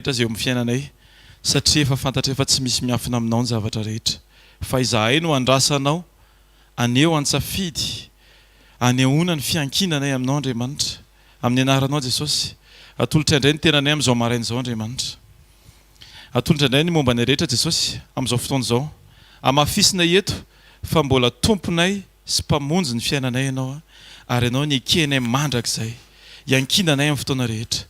Rehetra izay eo amin'ny fiainanay satria efa fantatray fa tsy misy miafina aminao ny zavatra rehetra fa izahay no andrasanao aneho an-tsafidy anehoana ny fiankinanay aminao Andriamanitra amin'ny anaranao Jesosy atolotray indray ny tenanay amin'izao maraina izao Andriamanitra atolotra indray ny momba anay rehetra Jesosy amin'izao fotoana izao amafisinay eto fa mbola tomponay sy Mpamonjy ny fiainanay Ianao ary Ianao no ekenay mandrakizay, iankinanay amin'ny fotoana rehetra.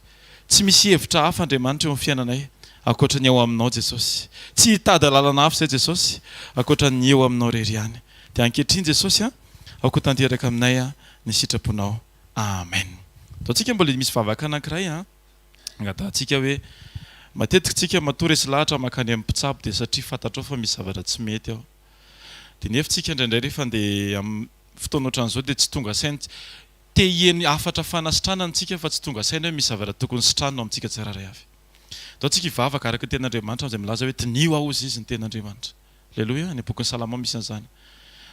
Tsy misy hevitra hafa Andriamanitra eo amin'ny fiainanay ankoatra ny ao Aminao Jesosy. Tsy hitady lalana hafa izay Jesosy ankoatra ny eo Aminao irery ihany. Dia ankehitriny Jesosy a, aoka ho tanteraka aminay ny sitraponao. Amen. Ataontsika mbola misy vavaka anankiray a, angatahantsika hoe, matetika tsika matoa resy lahatra mankany amin'ny mpitsabo dia satria fantatrao fa misy zavatra tsy mety ao. Dia nefa tsika indraindray rehefa andeha amin'ny fotoana ohatran'izao dia tsy tonga saina, te hiheno hafatra fanasitranana tsika fa tsy tonga saina hoe misy zavatra tokony sitranina ao amintsika tsirairay avy. Ndao tsika hivavaka araka ny tenin'Andriamanitra izay milaza hoe diniho aho hozy izy ny tenin'Andriamanitra. Aleloia, any bokin'ny Salamo misy an'izany.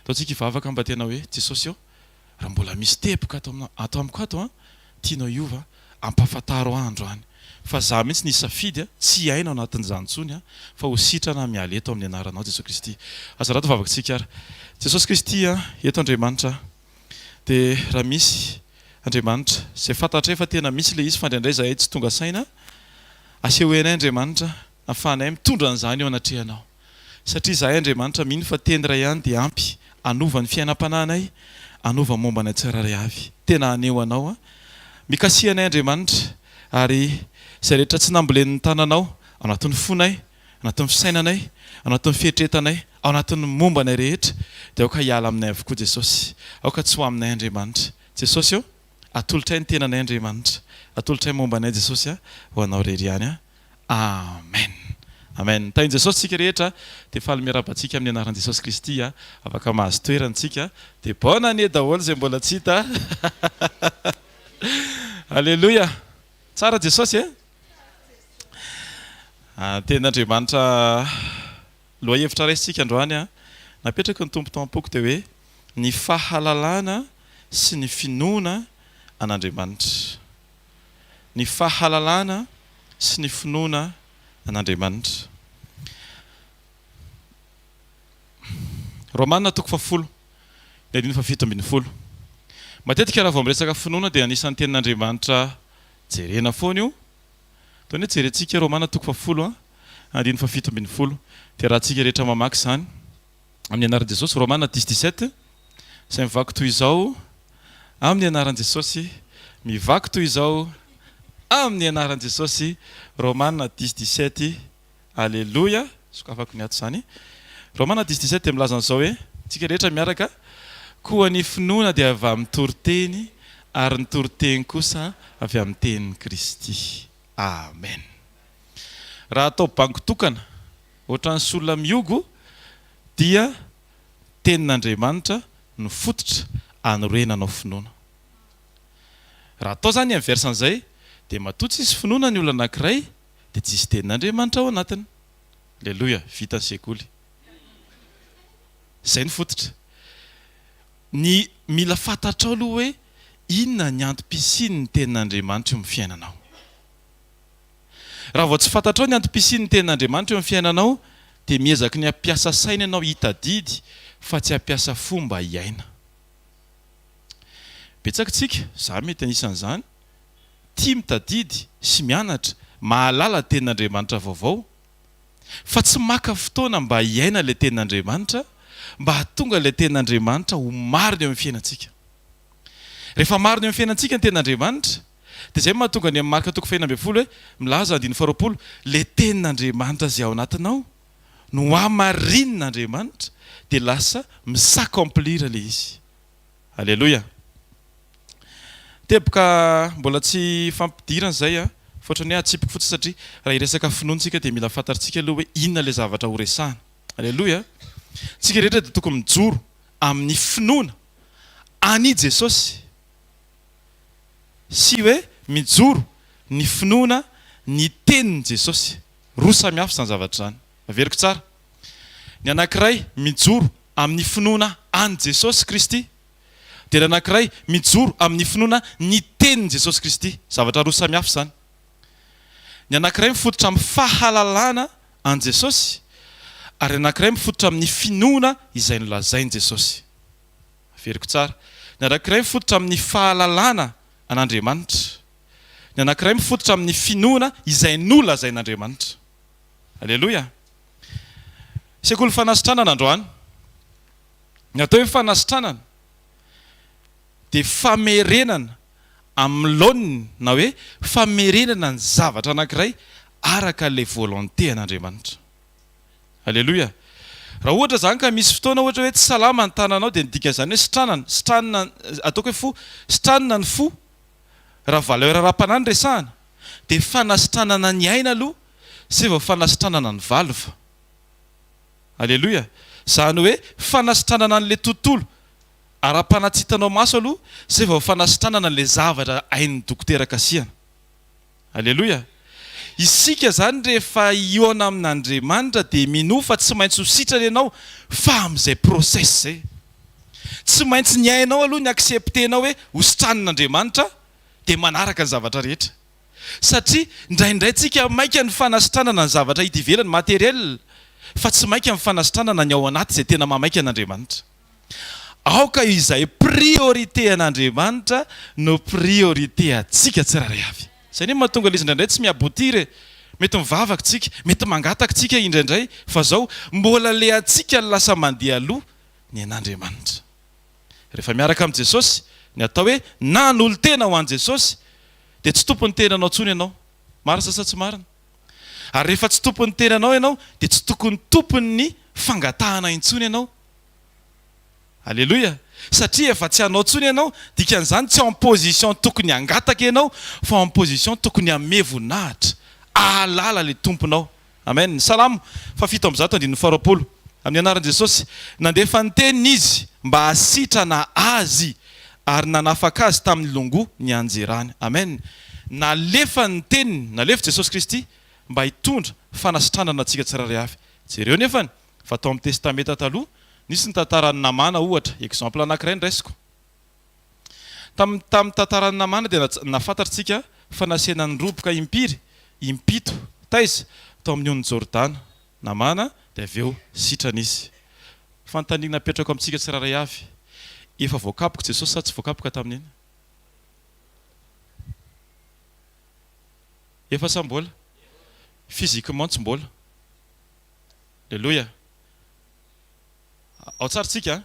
Ndao tsika hivavaka mba tena hoe Jesosy ô, Raha mbola misy teboka ato amina ato amiko ato an, tianao hiova, ampahafantaro ahy androany. Fa za mihitsy nisafidy an, tsy hiaina ao anatin'izany intsony an, fa ho sitrana miala eto amin'ny anaranao Jesoa Kristy. Azarato vavaka-tsika ary. Jesosy Kristy an, eto Andriamanitra an, dia raha misy Andriamanitra, izay fantatray fa tena misy ilay izy fa indraindray izahay tsy tonga saina, asehoy anay Andriamanitra, ahafahanay mitondra an'izany eo anatrehanao. Satria izahay Andriamanitra mino fa teny iray ihany dia ampy hanova ny fiainam-panahinay, hanova momba anay tsirairay avy. Tena haneho Anao aho. Mikasiha anay Andriamanitra, ary izay rehetra tsy nambolen'ny tananao ao anatin'ny fonay, ao anatin'ny fisainanay, ao anatin'ny fieritreretanay, ao anatin'ny momba anay rehetra, dia aoka hiala aminay avokoa Jesosy. Aoka tsy ho aminay Andriamanitra. Jesosy ô, atolotray ny tenanay Andriamanitra. Atolotray momba anay Jesosy a, ho Anao irery ihany a. Amen Amen Tahin'i Jesosy tsika rehetra dia faly miarahaba antsika amin'ny anaran'i Jesosy Kristy a afaka mahazo toerana tsika dia bonne année daholo izay mbola tsy hita Alléluia Tsara Jesosy e Tenin'Andriamanitra lohahevitra raisintsika androany a napetraky ny Tompo tao am-poko dia hoe ny fahalalana sy ny finoana an'Andriamanitra. ny fahalalana sy ny finoana an'Andriamanitra. Romana toko fahafolo, ny andininy fahafito ambin'ny folo. Matetika raha vao miresaka finoana dia anisan'ny tenin'Andriamanitra jerena foana io. Toy ny hoe jerentsika Romana toko fahafolo, andininy fahafito ambin'ny folo. Dia raha tsika rehetra mamaky izany. Amin'ny anaran'i Jesosy, Romana dix dix-sept, izay mivaky toy izao, Amin'ny anaran'i Jesosy, mivaky toy izao, Amin'ny anaran'i Jesosy, Romana dix dix-sept, Aleloia, sokafako ny ato izany. Romana dix dix-sept dia milaza an'izao hoe, tsika rehetra miaraka, Koa ny finoana dia avy amin'ny toriteny, ary ny toriteny kosa avy amin'ny tenin'i Kristy. Amen. Raha atao bango tokana, Ohatran'ny solona mihogo dia tenin'Andriamanitra no fototra anorenanao finoana. Raha atao izany inverse an'izay dia matoa tsisy finoana ny olona anankiray dia tsisy tenin'Andriamanitra ao anatiny. Aleloia, vita ny sekoly. Izay no fototra. Ny mila fantatrao aloha hoe inona ny antom-pisian'ny tenin'Andriamanitra eo amin'ny fiainanao. Raha vao tsy fantatrao ny antom-pisian'ny Tenin'Andriamanitra eo amin'ny fiainanao, dia miezaky ny hampiasa saina ianao hitadidy fa tsy hampiasa fo mba hiaina. Betsaka isika, izaho mety anisan'izany, tia mitadidy sy mianatra, mahalala Tenin'Andriamanitra vaovao, fa tsy maka fotoana mba hiaina ilay Tenin'Andriamanitra, mba hahatonga ilay Tenin'Andriamanitra ho marina eo amin'ny fiainantsika. Rehefa marina eo amin'ny fiainantsika ny Tenin'Andriamanitra, Dia izay no mahatonga ny amin'ny Marka toko fahenina ambin'ny folo hoe, milaza andininy faharoapolo, ilay tenin'Andriamanitra izay ao anatinao no hamarinin'Andriamanitra, dia lasa mi-s'accomplir ilay izy. Aleloia. Teboka mbola tsy fampidirana izay an, fa ohatran'ny hoe atsipiko fotsiny satria raha hiresaka finoana isika dia mila fantatritsika aloha hoe inona ilay zavatra horesahana. Aleloia. Tsika rehetra dia tokony mijoro amin'ny finoana an'i Jesosy. sy hoe mijoro ny finoana ny tenin'i Jesosy. Roa samy hafa izany zavatra izany. Averiko tsara. Ny anankiray mijoro amin'ny finoana an'i Jesosy Kristy, dia ny anankiray mijoro amin'ny finoana ny tenin'i Jesosy Kristy. Zavatra roa samy hafa izany. Ny anankiray mifototra amin'ny fahalalana an'i Jesosy, ary ny anankiray mifototra amin'ny finoana izay nolazain'i Jesosy. Averiko tsara. Ny anankiray mifototra amin'ny fahalalana an'Andriamanitra. Ny anankiray mifototra amin'ny finoana izay nolazain'Andriamanitra. Aleloia! Sekoly fanasitranana androany. Ny atao hoe fanasitranana dia famerenana amin'ny laoniny na hoe famerenana ny zavatra anankiray araka ilay volonté an'Andriamanitra. Aleloia! Raha ohatra izany ka misy fotoana ohatra hoe tsy salama ny tananao dia ny dikan'izany hoe sitranana, sitranina, ataoko hoe fo, sitranina ny fo, raha valeur ara-panahy no resahana dia fanasitranana ny aina aloha zay vao fanasitranana ny valve. Aleloia! Izany hoe fanasitranana an'ilay tontolo ara-panahy tsy hitanao maso aloha zay vao fanasitranana an'ilay zavatra hain'ny dokotera kasihana. Aleloia! Isika izany rehefa hihaona amin'Andriamanitra dia minoa fa tsy maintsy ho sitrana ianao fa amin'izay process izay. Tsy maintsy ny ainao aloha ny accepter-nao hoe ho sitranin'Andriamanitra dia manaraka ny zavatra rehetra. Satria indraindray tsika maika ny fanasitranana ny zavatra hita ivelany, materiel, fa tsy maika ny fanasitranana ny ao anaty izay tena mahamaika an'Andriamanitra. Aoka izay priorité an'Andriamanitra no priorité antsika tsirairay avy. Izay anie mahatonga ilay izy indraindray tsy mi-aboutir e. Mety mivavaka tsika, mety mangataka tsika indraindray fa zao mbola le antsika no lasa mandeha aloha ny an'Andriamanitra. Rehefa miaraka amin'i Jesosy, ny atao hoe nanolo-tena ho an'i Jesosy dia tsy tompon'ny tenanao intsony ianao. Marina sa tsy marina? Ary rehefa tsy tompon'ny tenanao ianao dia tsy tokony tompon'ny fangatahana intsony ianao. Aleloia! Satria efa tsy anao intsony ianao, dikan'izany tsy en position tokony hangataka ianao fa en position tokony hanome voninahitra, hahalala ilay Tomponao. Amen. Salamo faha 107 andininy faha-20. Amin'ny anaran'i Jesosy, nandefa ny teniny Izy mba hahasitrana azy ary nanafaka azy tamin'ny longoa nianjerany. Amen. Nalefany ny teniny, nalefa Jesosy Kristy mba hitondra fanasitranana antsika tsirairay avy. Jereo nefany fa tao amin'ny Testamenta Taloha, nisy ny tantaran'i Namàna ohatra, exemple anankiray no raisiko. Tamin'ny tamin'ny tantaran'i Namàna dia nahafantatr'tsika fa nasiana niroboka impiry? Impito. Taiza? Tao amin'ny onin'i Jordana. Namàna dia avy eo sitrana izy. Fanontaniana apetrako amintsika tsirairay avy, efa voakapoka Jesosy sa tsy voakapoka tamin'iny? Efa sa mbola? Physiquement tsy mbola. Aleloia. Ao tsara tsika an!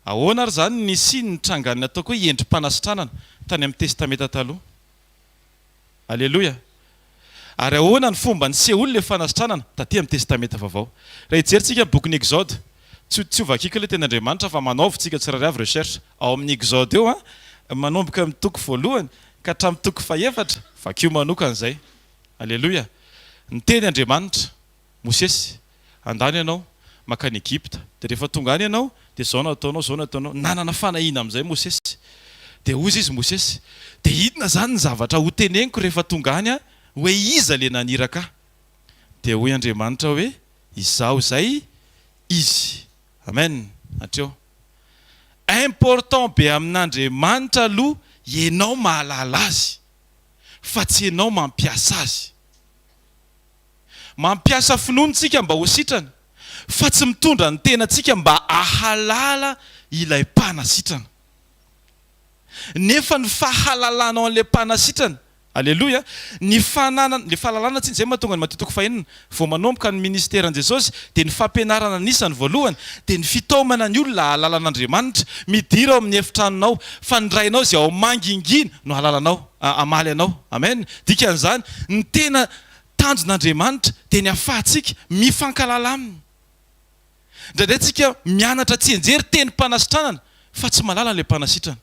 Ahoana ary izany ny nisian'ny nitrangan'ny ataoko hoe endri-panasitranana tany amin'ny Testamenta Taloha? Aleloia! Ary ahoana ny fomba nisehoan'ilay ilay fanasitranana taty amin'ny Testamenta Vaovao? Raha hijery tsika ny bokin'ny Exode, tsy tsy ho vakiako ilay tenin'Andriamanitra fa manaovy tsika tsirairay avy recherche ao amin'ny Exode eo an, manomboka amin'ny toko voalohany ka hatramin'ny toko fahefatra, vakio manokana izay. Aleloia! Niteny Andriamanitra. Mosesy, Andany ianao, mankany Egypta. Dia rehefa tonga any ianao, dia izao no hataonao, izao no hataonao. Nanana fanahiana amin'izay Mosesy. Dia hozy izy, Mosesy, Dia inona izany ny zavatra hoteneniko rehefa tonga any aho, hoe iza ilay naniraka ahy? Dia hoy Andriamanitra hoe, Izaho izay Izy. Amen. Hatreo. Important be amin'Andriamanitra aloha ianao mahalala Azy, fa tsy ianao mampiasa Azy. Mampiasa finoana isika mba ho sitrana, fa tsy mitondra ny tenantsika mba hahalala ilay Mpanasitrana. Nefa ny fahalalanao an'ilay Mpanasitrana, Aleloia, ny fananana, ilay fahalalana tsinona, izay mahatonga ny Matio toko fahenina, vao manomboka ny ministeran'i Jesosy, dia ny fampianarana anisany voalohany, dia ny fitaomana ny olona hahalala an'Andriamanitra. Midira ao amin'ny efitranonao, fa ny Rainao izay ao mangingina no hahalala anao, hamaly anao. Amen. Dikan'izany, ny tena Tanjon'Andriamanitra dia ny hahafahantsika mifankalala Aminy. Indraindray tsika mianatra tsianjery tenim-panasitranana fa tsy mahalala an'ilay mpanasitrana.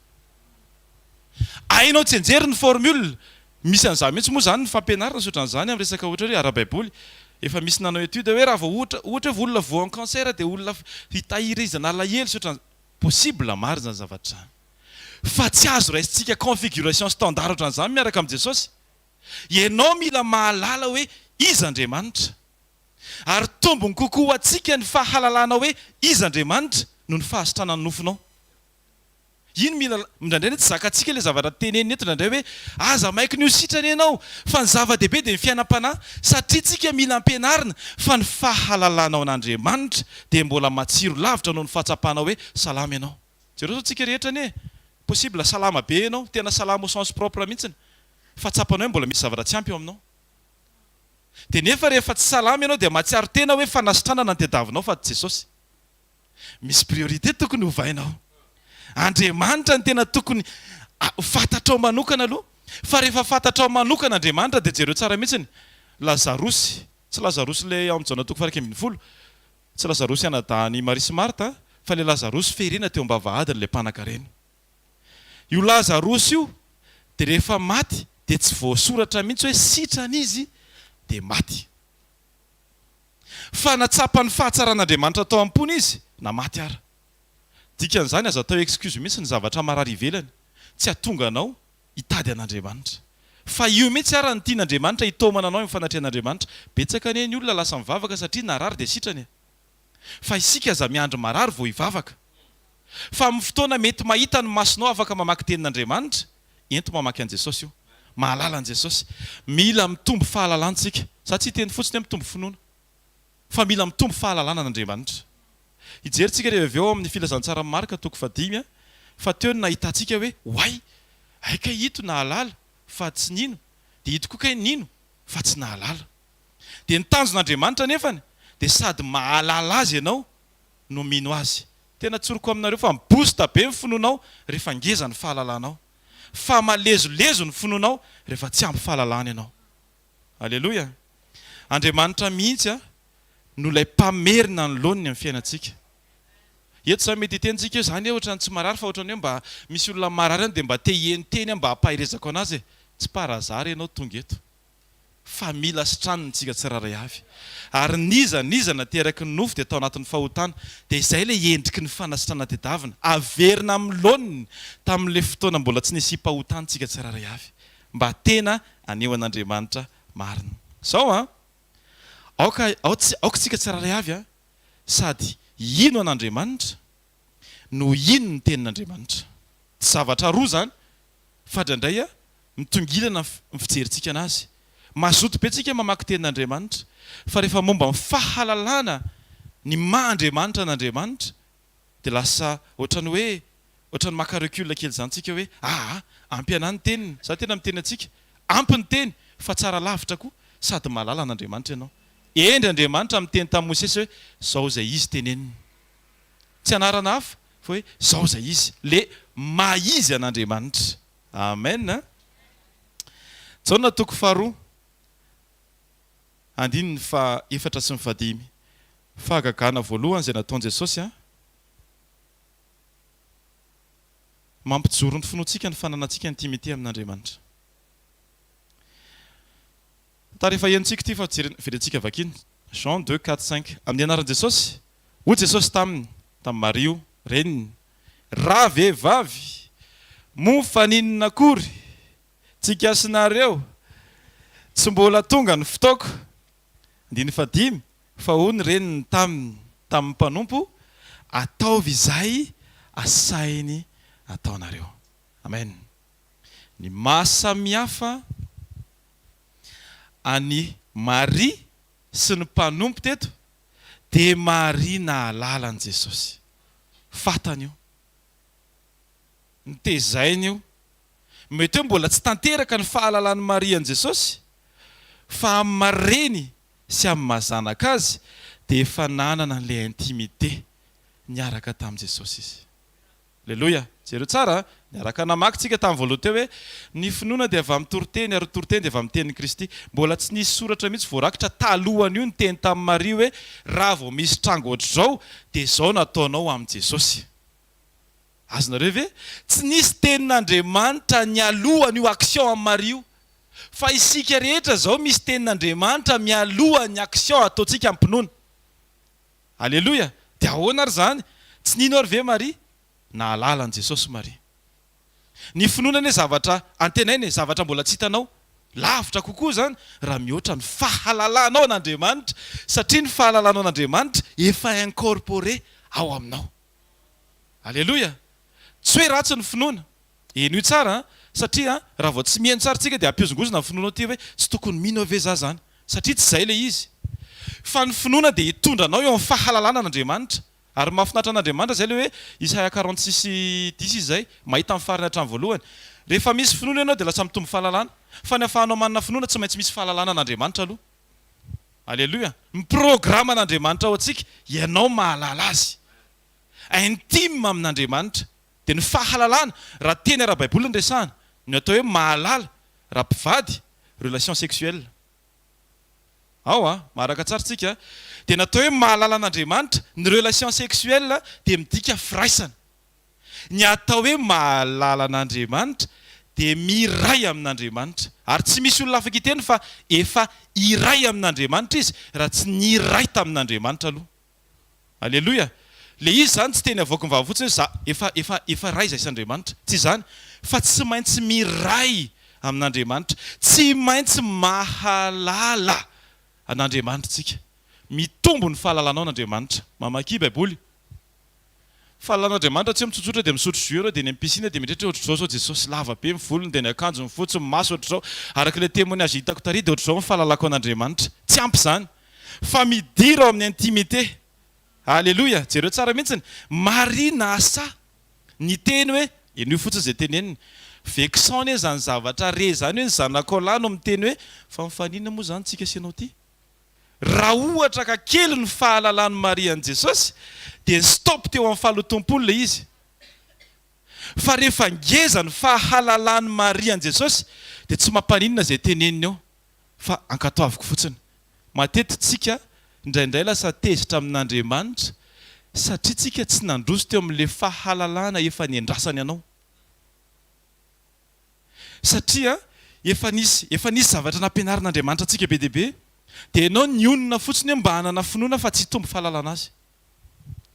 Hainao tsianjery ny formule, misy an'izany mihitsy moa izany ny fampianarana sy ohatran'izany amin'ny resaka ohatra hoe ara-baiboly. Efa misy nanao étude hoe raha vao ohatra ohatra hoe olona voan'ny cancer dia olona hitahirizana alahelo sy ohatran'izany. Possible marina izany zavatra izany. Fa tsy azo raisintsika configuration standard ohatran'izany miaraka amin'i Jesosy. Ianao mila mahalala hoe iza Andriamanitra. Ary tombony kokoa ho antsika ny fahalalana hoe iza Andriamanitra noho ny fahasitranan'ny nofonao. Iny mila, indraindray anie tsy zakantsika ilay zavatra tenenina eto indraindray hoe aza maiky ny ho sitrana ianao fa ny zava-dehibe dia ny fiainam-panahy satria tsika mila ampianarina fa ny fahalalanao an'Andriamanitra dia mbola matsiro lavitra noho ny fahatsapanao hoe salama ianao. Jereo zao tsika rehetra anie possible salama be ianao, tena salama au sens propre mihitsiny fa tsapanao hoe mbola misy zavatra tsy ampy eo aminao. Dia nefa rehefa tsy salama ianao dia mahatsiaro tena hoe fanasitranana no tediavinao fa tsy Jesosy. Misy priorité tokony hovainao. Andriamanitra no tena tokony ho fantatrao manokana aloha. Fa rehefa fantatrao manokana Andriamanitra dia jereo tsara mihitsiny. Lazarosy, tsy Lazarosy ilay ao amin'ny Jaona toko faha-11, tsy Lazarosy anadahin'i Maria sy Marta, fa ilay Lazarosy ferena teo am-bavahadiny ilay mpanankarena. Io Lazarosy io dia rehefa maty dia tsy voasoratra mihitsy hoe sitrana izy dia maty. Fa nahatsapa ny fahatsaran'Andriamanitra tao am-pony izy na maty ara. Dikan'izany aza atao excuse mihitsy ny zavatra marary ivelany tsy hahatonga anao hitady an'Andriamanitra. Fa io mihitsy ara no tian'Andriamanitra hitaomana anao eo amin'ny fanatrehan'Andriamanitra. Betsaka anie ny olona lasa mivavaka satria narary dia sitrana e. Fa isika aza miandry marary vao hivavaka. Fa amin'ny fotoana mety mahita ny masonao afaka mamaky tenin'Andriamanitra, ento mamaky an'i Jesosy io. Mahalala an'i Jesosy. Mila mitombo fahalalana isika. Za tsy hiteny fotsiny hoe mitombo finoana. Fa mila mitombo fahalalana an'Andriamanitra. Hijery tsika rehefa avy eo ao amin'ny filazantsaran'i Marka toko fahadimy fa teo no nahitantsika hoe oay! Hay kay ito nahalala fa tsy nino, dia ito koa kay nino fa tsy nahalala. Dia ny tanjon'Andriamanitra anefany dia sady mahalala Azy ianao no mino Azy. Tena tsoriko aminareo fa mi-boost be ny finoanao rehefa ngeza ny fahalalanao. Fa malezolezo ny finoanao rehefa tsy ampy fahalalana ianao. Aleloia! Andriamanitra mihitsy no ilay mpamerina ny laoniny amin'ny fiainantsika. Eto izany mety hiteny tsika hoe za anie ohatran'ny tsy marary fa ohatran'ny hoe mba misy olona marary any dia mba te hiheno teny aho mba hampaherezako an'azy e. Tsy par hasard ianao tonga eto. Fa mila sitraniny tsika tsirairay avy. Ary n'iza n'iza nateraky ny nofo dia tao anatin'ny fahotana. Dia izay ilay endriky ny fanasitranana tedavina. Averina amin'ny laoniny tamin'ilay fotoana mbola tsy nisiam-pahotana tsika tsirairay avy. Mba tena haneho an'Andriamanitra marina. Izao an! Aoka aoka tsika tsirairay avy an! Sady hino an'Andriamanitra no hino ny tenin'Andriamanitra. Tsy zavatra roa izany fa indraindray an! Mitongilana ny fijerintsika anazy. Mazoto be tsika mamaky tenin'Andriamanitra, fa rehefa momba ny fahalalana ny maha Andriamanitra an'Andriamanitra dia lasa ohatran'ny hoe ohatran'ny maka recul kely izany tsika hoe aa ampy anah ny teniny, za tena miteny antsika, ampy ny teny fa tsara lavitra koa sady mahalala an'Andriamanitra ianao. Hendry Andriamanitra miteny tamin'i Mosesy hoe zao izay izy teneniny. Tsy anarana hafa fa hoe zao izay izy, le maha izy an'Andriamanitra. Amen a! Jaona toko faharoa, andininy faha efatra sy ny fahadimy. Fahagagana voalohany izay nataon'i Jesosy a! Mampijoro ny finoantsika ny fananantsika intimité amin'Andriamanitra. Tary efa henontsika ity fa jerena, verentsika vakiana. Jean deux, quatre, cinq. Amin'ny anaran'i Jesosy, hoy Jesosy taminy, tamin'i Maria io, reniny, Ravehivavy, moa faninona akory tsika sy nareo? Tsy mbola tonga ny fotoako. Andininy fahadimy, Fa hoy ny reniny taminy, tamin'ny mpanompo, Ataovy izay asainy ataonareo. Amen. Ny maha samihafa an'i Maria sy ny mpanompo teto dia Maria nahalala an'i Jesosy. Fatany io. Notezainy io. Mety hoe mbola tsy tanteraka ny fahalalan'i Maria an'i Jesosy, fa amin'ny maha reny sy amin'ny maha zanaka azy dia efa nanana an'ilay intimité niaraka tamin'i Jesosy izy. Aleloia! Jereo tsara a! Niaraka namaky tsika tamin'ny voalohany teo hoe, Ny finoana dia avy amin'ny toriteny, ary ny toriteny dia avy amin'ny tenin'i Kristy. Mbola tsy nisy soratra mihitsy voarakitra talohan'io niteny tamin'i Maria hoe, Raha vao misy tranga ohatr'izao, dia izao no ataonao amin'i Jesosy. Azonareo ve? Tsy nisy tenin'Andriamanitra nialoha an'io action amin'i Maria io. Fa isika rehetra izao misy tenin'Andriamanitra mialoha ny action ataontsika am-pinoana. Aleloia! Dia ahoana ary izany? Tsy nino ary ve Maria? Nahalala an'i Jesosy Maria. Ny finoana anie zavatra antenaina e, zavatra mbola tsy hitanao. Lavitra kokoa izany raha mihoatra ny fahalalanao an'Andriamanitra, satria ny fahalalanao an'Andriamanitra efa incorporé ao aminao. Aleloia! Tsy hoe ratsy ny finoana. Henoy tsara an! Satria raha vao tsy mihaino tsara tsika dia hampihozongozona ny finoanao ity hoe tsy tokony mino aho ve za zany? Satria tsy izay ilay izy. Fa ny finoana dia hitondra anao eo amin'ny fahalalana an'Andriamanitra. Ary mahafinaritra an'Andriamanitra izay ilay hoe Isaia 46 dix izy izay, mahita ny farany hatramin'ny voalohany. Rehefa misy finoana ianao dia lasa mitombo fahalalana. Fa ny ahafahanao manana finoana tsy maintsy misy fahalalana an'Andriamanitra aloha. Aleloia! Ny programan'Andriamanitra ho antsika, ianao mahalala azy. Intime amin'Andriamanitra. Dia ny fahalalana, raha teny ara-baiboly no resahana, ny atao hoe mahalala, raha mpivady, relation sexuelle. Ao a, maharaka tsara tsika a. Dia ny atao hoe mahalala an'Andriamanitra, ny relation sexuelle dia midika firaisana. Ny atao hoe mahalala an'Andriamanitra dia miray amin'Andriamanitra. Ary tsy misy olona afaka hiteny fa efa iray amin'Andriamanitra izy raha tsy niray tamin'Andriamanitra aloha. Aleloia! Le izy izany tsy teny avoaky ny vava fotsiny hoe za efa efa efa iray izahay sy Andriamanitra. Tsy izany. Fa tsy maintsy miray amin'Andriamanitra. Tsy maintsy mahalala an'Andriamanitra tsika. Mitombo ny fahalalanao an'Andriamanitra. Mamakia Baiboly. Fahalalan'Andriamanitra tsy hoe mitsotsotra dia misotro jus ianao dia eny amin'ny piscine dia mieritreritra hoe ohatr'izao zao Jesosy, lava be ny volony dia ny akanjony fotsy, ny maso ohatr'izao. Araka ilay témoignage hitako tary dia ohatr'izao ny fahalalako an'Andriamanitra. Tsy ampy izany. Fa midira ao amin'ny intimité. Aleloia! Jereo tsara mihitsiny. Maria nahasahy niteny hoe, henoy fotsiny izay teneniny. Vexant anie izany zavatra re izany hoe ny zanakao lahy no miteny hoe, fa mifaninona moa izany tsika sy ianao ity? Raha ohatra ka kely ny fahalalan'i Maria an'i Jesosy dia ni-stop teo amin'ny fahalotoam-pony ilay izy. Fa rehefa ngeza ny fahalalan'i Maria an'i Jesosy dia tsy mampaninona izay teneniny eo fa ankatoaviko fotsiny. Matetika tsika indraindray lasa tezitra amin'Andriamanitra satria tsika tsy nandroso teo amin'ilay fahalalana efa niandrasany anao. Satria efa nisy efa nisy zavatra nampianarin'Andriamanitra antsika be dia be, dia ianao nionona fotsiny hoe mba hanana finoana fa tsy hitombo fahalalana azy.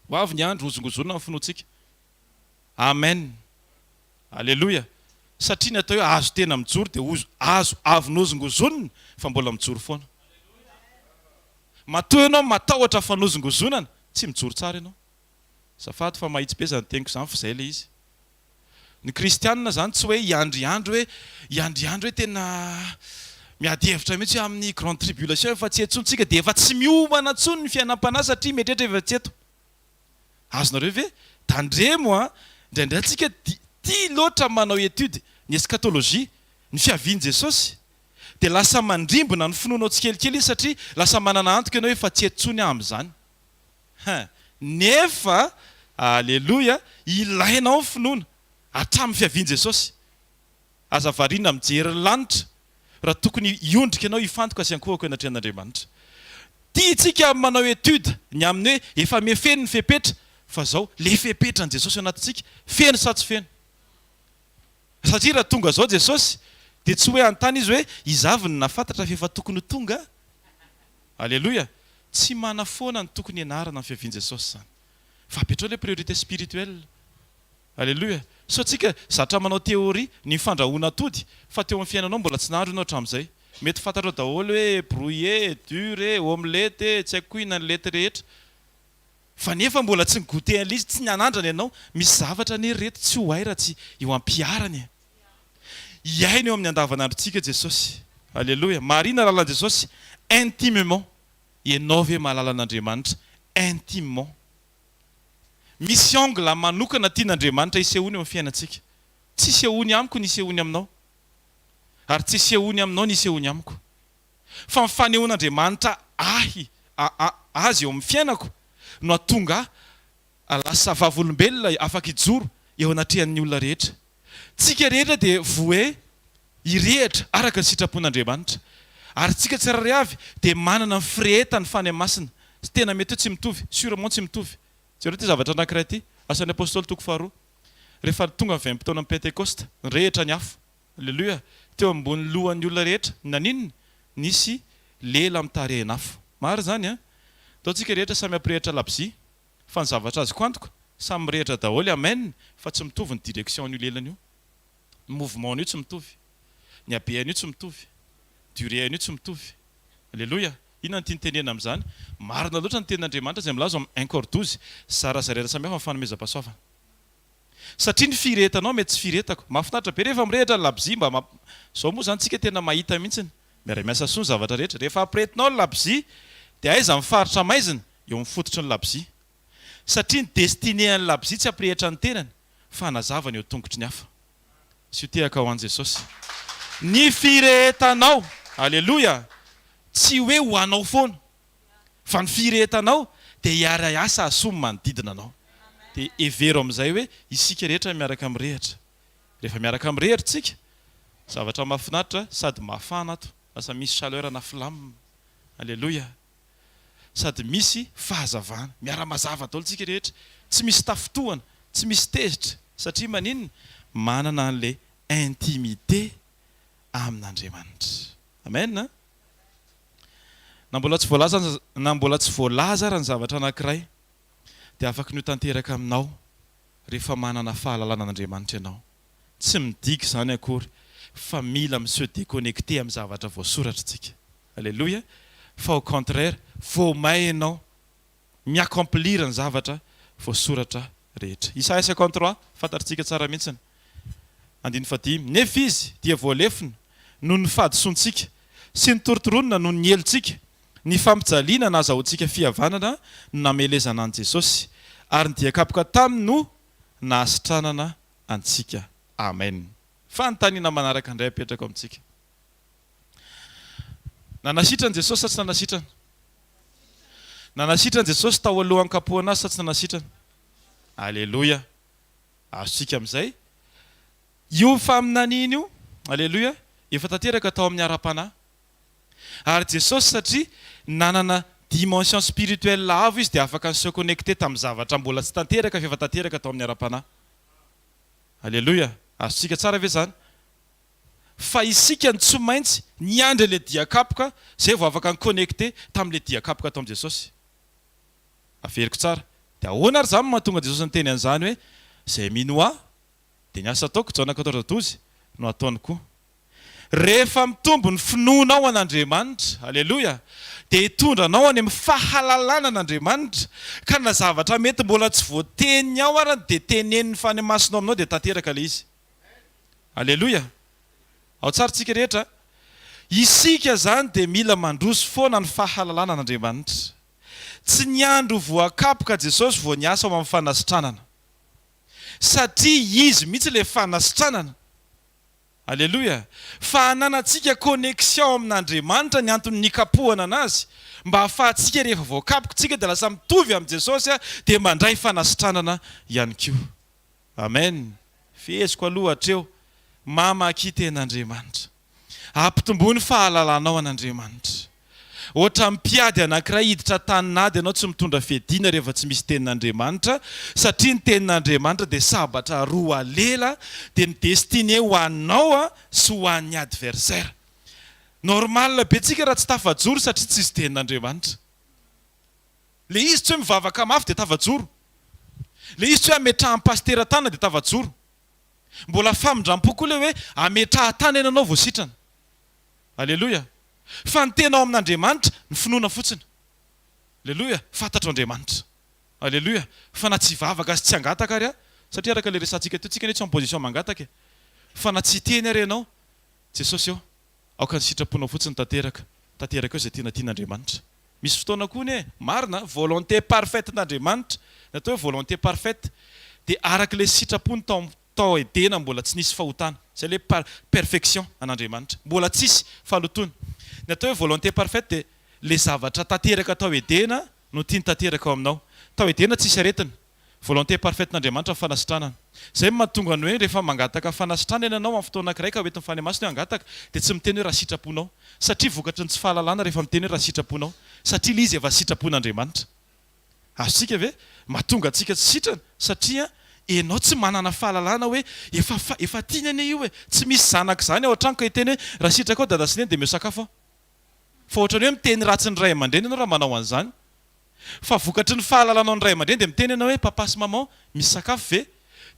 Ho avy ny andro hozongozonina ny finoantsika. Amen. Aleloia. Satria ny atao hoe azo tena mijoro dia hozo azo avy nozongozonina fa mbola mijoro foana. Matoa ianao matahotra fanozongozonana, tsy mijoro tsara ianao. Azafady fa mahitsy be izany teniko izany fa izay ilay izy. Ny kristianina izany tsy hoe hiandriandry hoe hiandriandry hoe tena miady hevitra mihitsy hoe amin'ny grande tribulation efa tsy eto intsony tsika dia efa tsy miomana intsony ny fiainam-panahy satria mieritreritra efa tsy eto. Azonareo ve? Tandremo an! Indraindray tsika tia loatra manao étude ny eschatologie, ny fiavian'i Jesosy, dia lasa mandrimbona ny finoanao tsikelikely izy satria lasa manana antoka ianao efa tsy eto intsony aho amin'izany. Hein! Nefa, Aleloia, ilainao ny finoana, hatramin'ny fiavian'i Jesosy. Aza variana mijery ny lanitra, raha tokony hiondrika ianao hifantoka sy hiankohoka eo anatrehan'Andriamanitra. Tiantsika ny manao étude ny amin'ny hoe efa mefeno ny fepetra, fa zao, le fepetran'i Jesosy ao anatintsika, feno sa tsy feno? Satria raha tonga zao Jesosy, dia tsy hoe hanontany Izy hoe, iza avy no nahafantatra fa efa tokony ho tonga? Aleloia! Tsy manafoana ny tokony hianarana ny fiavian'i Jesosy izany. Fa apetrao ilay priorité spirituelle. Aleloia! Sao tsika zatra manao théorie ny fandrahoana atody fa teo amin'ny fiainanao mbola tsy nahandro ianao hatramin'izay. Mety fantatrao daholo hoe brouillé, dur e, omelette e, tsy haiko koa inona ny lety rehetra. Fa nefa mbola tsy ni-goûter an'ilay izy, tsy nanandrana ianao. Misy zavatra anie ry reto tsy ho hay raha tsy eo am-piharana e. Hiaina eo amin'ny andavanandrontsika Jesosy. Aleloia. Marina lalan'i Jesosy intimement. Ianao ve mahalala an'Andriamanitra intimement? Misy angle manokana tian'Andriamanitra hisehoany eo amin'ny fiainantsika. Tsy hisehoany amiko ny hisehoany aminao. Ary tsy hisehoany aminao ny hisehoany amiko. Fa ny fanehoan'Andriamanitra ahy, Azy eo amin'ny fiainako no hahatonga ahy lasa vavolombelona afaka hijoro eo anatrehan'ny olona rehetra. Tsika rehetra dia voué hirehitra araka ny sitrapon'Andriamanitra. Ary tsika tsirairay avy dia manana ny firehetan'ny Fanahy Masina. Tena mety hoe tsy mitovy, sûrement tsy mitovy. Jereo ity zavatra anankiray ity, Asan'ny Apostoly toko faharoa. Rehefa tonga ny vanim-potoanan'ny Pentekosta, nirehitra ny afo. Aleloia! Teo ambony lohan'ny olona rehetra. Naninona? Nisy lela mitarehin'afo. Marina izany an! Ataontsika rehetra samy hampirehitra labozia. Fa ny zavatra azoko antoka, samy mirehitra daholo, amen, fa tsy mitovy ny direction-n'io lelana io. Ny mouvement-n'io tsy mitovy. Ny habean'io tsy mitovy. Durée-n'io tsy mitovy. Aleloia! Inona no tiany tenenina amin'izany? Marina loatra ny tenin'Andriamanitra izay milaza ao amin'ny un Cor 12, zarazaraina samihafa ny fanomezam-pahasoavana. Satria ny firehetanao mety tsy firehetako. Mahafinaritra be rehefa mirehitra ny labozia mba mamp. Zao moa zany tsika tena mahita mihitsiny. Miara miasa soa ny zavatra rehetra. Rehefa ampirehetinao ny labozia dia aiza ny faritra maizina? Eo amin'ny fototry ny labozia. Satria ny destinée an'ny labozia tsy hampirehitra ny tenany fa hanazava ny eo tongotry ny hafa. Asio tehaka ho an'i Jesosy. Ny firehetanao, Aleloia, tsy hoe ho anao foana. Fa ny firehetanao dia hiara-hiasa hahasoa ny manodidina anao. Dia hevero amin'izay hoe isika rehetra miaraka mirehitra. Rehefa miaraka mirehitra isika, zavatra mahafinaritra sady mafana ato, lasa misy chaleur na flamme. Aleloia. Sady misy fahazavana. Miara-mazava daholo isika rehetra. Tsy misy tafintohana, tsy misy tezitra. Satria maninona? Manana an'ilay intimité amin'Andriamanitra. Amen. Na mbola tsy voalaza na mbola tsy voalaza ara ny zavatra anankiray dia afaky ny ho tanteraka aminao rehefa manana fahalalana an'Andriamanitra ianao. Tsy midika izany akory fa mila mi-se déconnecter amin'ny zavatra voasoratra tsika. Aleloia! Fa au contraire, vao may ianao mi-accomplir ny zavatra voasoratra rehetra. Isaia 53, fantatritsika tsara mihitsiny. Andininy fahadimy, Nefa Izy dia voalefona noho ny fahadisoantsika, sy notorontoronina noho ny helotsika, ny fampijaliana nahazahoantsika fihavanana no namelezana an'i Jesosy, ary ny dia-kapoka taminy no nahasitranana antsika. Amen. Fanontaniana manaraka indray apetrako amintsika. Nanasitrana Jesosy sa tsy nanasitrana? Nanasitrana Jesosy tao alohan'ny kapohana azy sa tsy nanasitrana? Aleloia. Azontsika amin'izay io faminaniana io, aleloia, efa tanteraka tao amin'ny ara-panahy. Ary Jesosy satria nanana dimension spirituelle avo izy dia afaka ni-se connecter tamin'ny zavatra mbola tsy tanteraka fa efa tanteraka tao amin'ny ara-panahy. Aleloia. Azontsika tsara ve izany? Fa isika no tsy maintsy niandry ilay dia-kapoka izay vao afaka ni-connecter tamin'ilay dia-kapoka tao amin'i Jesosy. Averiko tsara. Dia ahoana ary izany no mahatonga Jesosy niteny an'izany hoe, Izay mino Ahy, dia ny asa ataoko, Jaona 14 12, no hataony koa. Rehefa mitombo ny finoanao an'Andriamanitra, Aleloia, dia hitondra anao any amin'ny fahalalana an'Andriamanitra, ka na zavatra mety mbola tsy voateniny ao ara dia tenenin'ny Fanahy Masina ao aminao dia tanteraka ilay izy. Aleloia! Ao tsara tsika rehetra. Isika izany dia mila mandroso foana ny fahalalana an'Andriamanitra. Tsy niandry ho voakapoka Jesosy vao niasa ao amin'ny fanasitranana. Satria Izy mihitsy ilay fanasitranana. Aleloia! Fa ananantsika connexion amin'Andriamanitra ny antony nikapohana an'Azy, mba hahafahantsika rehefa voakapoka tsika dia lasa mitovy amin'i Jesosy dia mandray fanasitranana ihany koa. Amen! Feheziko aloha hatreo, mamakia tenin'Andriamanitra. Ampitomboy ny fahalalanao an'Andriamanitra. Ohatran'ny mpiady anankiray hiditra tanin'ady ianao tsy mitondra fiadiana rehefa tsy misy tenin'Andriamanitra, satria ny tenin'Andriamanitra dia sabatra roa lela, dia mi-destiné ho anao sy ho an'ny adversaire. Normal be tsika raha tsy tafajoro satria tsisy tenin'Andriamanitra. Le izy tsy hoe mivavaka mafy dia tafajoro. Le izy tsy hoe ametrahan'ny pasitera tanana dia tafajoro. Mbola famindrampo koa le hoe ametraha tanana ianao vao sitrana. Aleloia. Fa ny tena ao amin'Andriamanitra, ny finoana fotsiny. Aleloia. Fantatro Andriamanitra. Aleloia. Fa na tsy hivavaka sy tsy hangataka ary aho, satria araka le resahantsika teo, tsika anie tsy en position mangataka e. Fa na tsy hiteny ary ianao, Jesosy ô, aoka ny sitraponao fotsiny tanteraka. Tanteraka eo izay tena tian'Andriamanitra. Misy fotoana koa anie, marina, volonté parfaite n'Andriamanitra, ny atao hoe volonté parfaite dia araka ilay sitrapony tao tao Edena mbola tsy nisy fahotana, izay ilay par perfection an'Andriamanitra, mbola tsisy fahalotoana. Ny atao hoe volonté parfaite dia ilay zavatra tanteraka tao Edena no tiany tanteraka ao aminao. Tao Edena tsisy aretina, Volonté parfaite n'Andriamanitra ny fanasitranana. Izay no mahatonga ny hoe rehefa mangataka fanasitranana ianao amin'ny fotoana anankiray ka hoentin'ny Fanahy Masina hoe hangataka dia tsy miteny hoe raha sitraponao. Satria vokatry ny tsy fahalalana rehefa miteny hoe raha sitraponao. Satria ilay izy efa sitrapon'Andriamanitra. Azontsika ve? Mahatonga antsika tsy sitrana satria ianao tsy manana fahalalana hoe efa efa tiany anie io e. Tsy misy zanaka izany ao an-trano ka hiteny hoe raha sitrakao dada sy neny dia omeo sakafo aho. Fa ohatran'ny hoe miteny ratsy ny ray aman-dreny ianao raha manao an'izany. Fa vokatry ny fahalalanao ny ray aman-dreny dia miteny ianao hoe papa sy maman misy sakafo ve?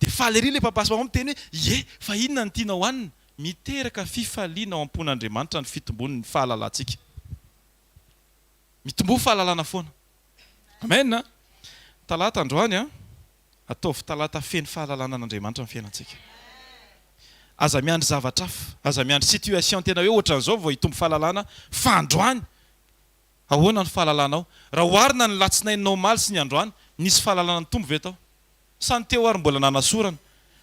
Dia faly ery ilay papa sy maman miteny hoe ie, fa inona no tianao hanina? Miteraka fifaliana ao am-pon'Andriamanitra ny fitombon'ny fahalalantsika. Mitomboa fahalalana foana. Amen. Talata androany an. Ataovy talata feno fahalalana an'Andriamanitra ny fiainantsika. Aza miandry zavatra hafa, aza miandry situation tena hoe ohatran'izao vao hitombo fahalalana fa androany. Ahoana ny fahalalanao? Raha oharina ny latsinainao omaly sy ny androany, nisy fahalalana nitombo ve tao? Sa ny teo ary mbola nanasorana?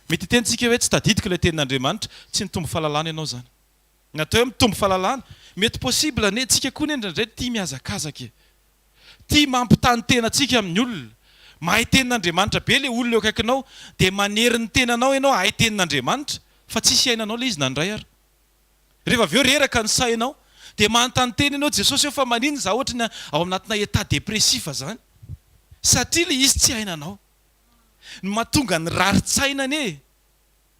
Mety hiteny tsika hoe tsy tadidiko ilay tenin'Andriamanitra, tsy nitombo fahalalana ianao izany. Ny atao hoe mitombo fahalalana, mety possible anie, tsika koa anie indraindray tia mihazakazaka e! Tia mampitaha ny tenantsika amin'ny olona. Mahay tenin'Andriamanitra be ilay olona eo akaikinao, dia manery ny tenanao ianao hahay tenin'Andriamanitra, fa tsisy iainanao ilay izy na indray ary. Rehefa avy eo reraka ny sainao, dia manontany tena ianao, Jesosy ô fa maninona izaho ohatry ny ao anatina état dépressif zany? Satria ilay izy tsy iainanao. Ny mahatonga ny rarin-tsaina anie e!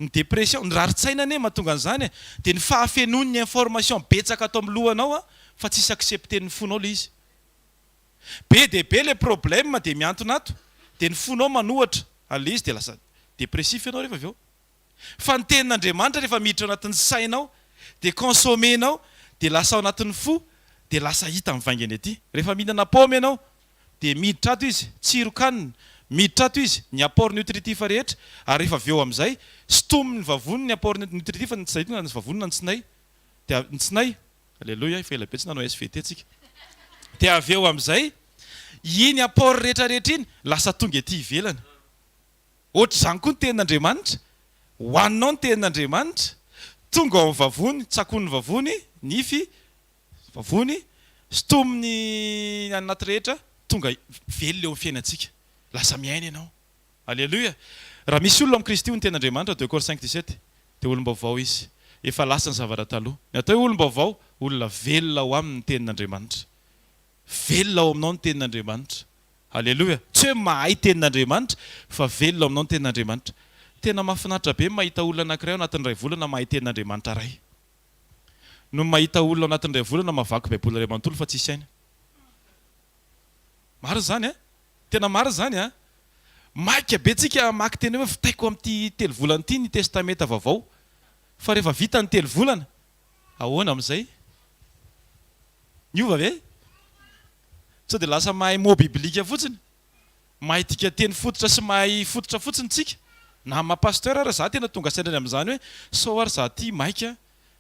Ny dépression, ny rarin-tsaina anie mahatonga an'izany e! Dia ny fahafenoan'ny information betsaka ato amin'ny lohanao an, fa tsisy accepter-n'ny fonao ilay izy. Be dia be ilay problème dia mihantona ato, dia ny fonao manohatra an'ilay izy dia lasa dépressif ianao rehefa avy eo. Fa ny tenin'Andriamanitra rehefa miditra ao anatin'ny sainao dia consommer-nao dia lasa ao anatin'ny fo dia lasa hita mivaingana ety. Rehefa mihinana paoma ianao dia miditra ato izy, tsiron-kanina, miditra ato izy, ny apport nutritif rehetra, ary rehefa avy eo amin'izay, sintominy ny vavony ny apport nutritif, ny tsinay tonga ny vavony na ny tsinay, dia ny tsinay, Aleloia, efa ela be tsy nanao SVT tsika, dia avy eo amin'izay, iny apport rehetra rehetra iny lasa tonga ety ivelany. Ohatr'izany koa ny tenin'Andriamanitra, hohaninao ny tenin'Andriamanitra, tonga ao amin'ny vavony, tsakoin'ny vavony, nify, vavony, sintominy ny any anaty rehetra, tonga velona eo amin'ny fiainantsika. Lasa miaina ianao. Aleloia! Raha misy olona ao amin'i Kristy hoy ny tenin'Andriamanitra, 2 Cor 5, 17, dia olom-baovao izy. Efa lasa ny zavatra taloha. Ny atao hoe olom-baovao, olona velona ao aminy ny tenin'Andriamanitra. Velona ao aminao ny tenin'Andriamanitra. Aleloia! Tsy hoe mahay tenin'Andriamanitra fa velona ao aminao ny tenin'Andriamanitra. Tena mahafinaritra be ny mahita olona anankiray ao anatin'ny iray volana mahay tenin'Andriamanitra iray. Noho ny mahita olona ao anatin'ny iray volana mahavaky Baiboly iray manontolo fa tsisy aina. Marina izany an! Tena marina izany an! Maika be tsika hamaky teny hoe vitaiko amin'ity telovolana ity ny Testamenta Vaovao. Fa rehefa vita ny telovolana, ahoana amin'izay? Niova ve? Sao dia lasa mahay mots bibliques fotsiny? Mahay dikanteny fototra sy mahay fototra fotsiny tsika? Na maha pasteur ara za tena tonga saina amin'izany hoe sao ary za ty maika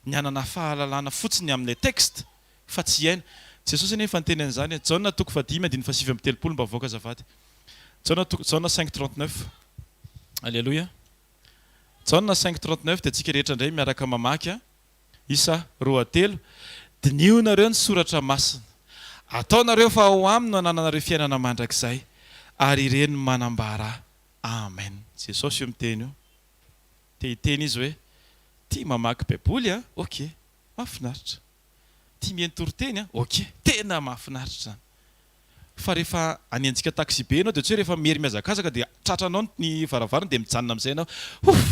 ny hanana fahalalana fotsiny amin'ilay texte fa tsy hiaina. Jesosy anie efa niteny an'izany e. Jaona toko fahadimy andininy faha-39 mba avoaka azafady. Jaona toko Jaona 5:39. Aleloia. Jaona 5:39 dia tsika rehetra indray miaraka mamaky a. Isa, roa, telo, Dinihonareo ny Soratra Masina. Ataonareo fa ao aminy no anananareo fiainana mandrakizay, ary ireny no manambara Ahy. Amen. Jesosy io miteny io. Te hiteny Izy hoe, Tia mamaky Baiboly an? Ok. Mahafinaritra. Tia mihaino toriteny an? Ok. Tena mahafinaritra izany. Fa rehefa hanenjika taxibe ianao dia tsy hoe rehefa mery mihazakazaka dia tratranao ny varavarana dia mijanona amin'izay ianao, Ouf!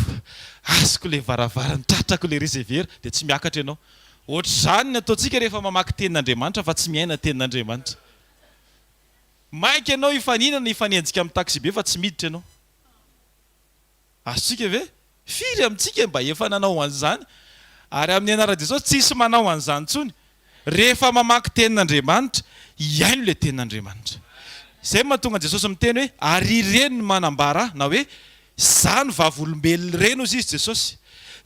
Azoko ilay varavarana, tratrako ilay receveur, dia tsy miakatra ianao. Ohatr'izany ny ataontsika rehefa mamaky tenin'Andriamanitra fa tsy miaina tenin'Andriamanitra. Mainka ianao hifaninana hifanenjika amin'ny taxibe fa tsy miditra ianao. Azontsika ve? Firy amintsika mba efa nanao an'izany? Ary amin'ny anaran'i Jesosy, tsisy manao an'izany intsony. Rehefa mamaky tenin'Andriamanitra, hihaino ilay tenin'Andriamanitra. Izay no mahatonga an'i Jesosy miteny hoe, ary ireny no manambara Ahy, na hoe, Izaho no vavolombelon'ireny, hozy Izy Jesosy.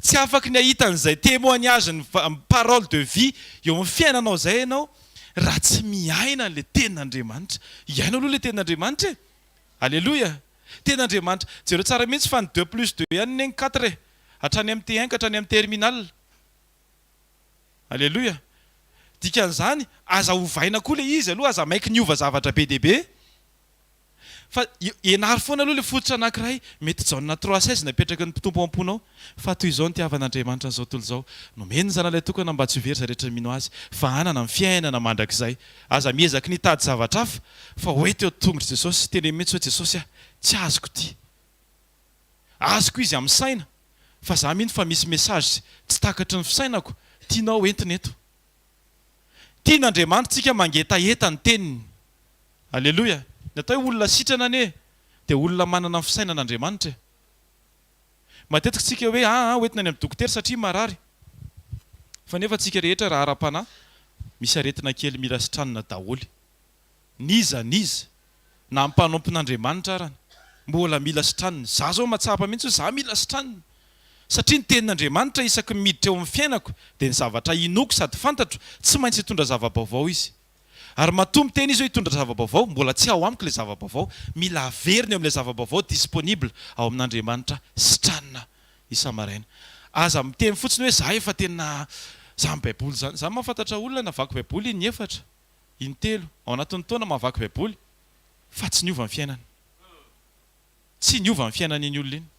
Tsy afaky ny hahita an'izay témoignage-n'ny parole de vie eo amin'ny fiainanao izay ianao, raha tsy miaina an'ilay tenin'Andriamanitra. Hihaino aloha ilay tenin'Andriamanitra e! Aleloia! Tena Andriamanitra. Jereo tsara mihitsy fa ny deux plus deux ihany anie ny quatre e! Hatrany amin'ny T1 ka hatrany amin'ny terminale. Aleloia! Dikan'izany, aza ovaina koa ilay izy aloha, aza maiky niova zavatra be dia be. Fa ianaro foana aloha ilay fototra anankiray. Mety Jaona 3,16 napetraky ny Tompo ao am-ponao. Fa toy izao nitiavan'Andriamanitra an'izao tontolo izao, nomeny ny Zanany Tokana mba tsy ho very izay rehetra mino Azy, fa hanana ny fiainana mandrakizay. Aza miezaky ny hitady zavatra hafa fa ho eto eo tongotr'i Jesosy, teneno mihitsy hoe Jesosy ah, tsy azoko ity. Azoko izy amin'ny saina, fa za mino fa misy message tsy takatry ny fisainako tianao hoentina eto. Tian'Andriamanitra tsika mangetaheta ny teniny. Aleloia. Ny atao hoe olona sitrana anie dia olona manana ny fisainan'Andriamanitra e. Matetika tsika hoe aa hoentina any amin'ny dokotera satria marary. Fa nefa tsika rehetra raha ara-panahy misy aretina kely mila sitranina daholo. N'iza n'iza, na mpanompon'Andriamanitra arany. Mbola mila sitranina. Za zao mahatsapa mihitsy hoe za mila sitranina. Satria ny tenin'Andriamanitra isaky ny miditra eo amin'ny fiainako dia ny zavatra inoako sady fantatro, tsy maintsy hitondra zava-baovao izy. Ary matoa miteny izy hoe hitondra zava-baovao, mbola tsy ao amiko ilay zava-baovao. Mila averina eo amin'ilay zava-baovao disponible ao amin'Andriamanitra sitranina isa-maraina. Aza miteny fotsiny hoe za efa tena zany baiboly zany. Za mahafantatra olona navaky baiboly in'efatra, intelo, ao anatin'ny taona mahavaky baiboly fa tsy niova ny fiainany. Tsy niova ny fiainan'iny olona iny.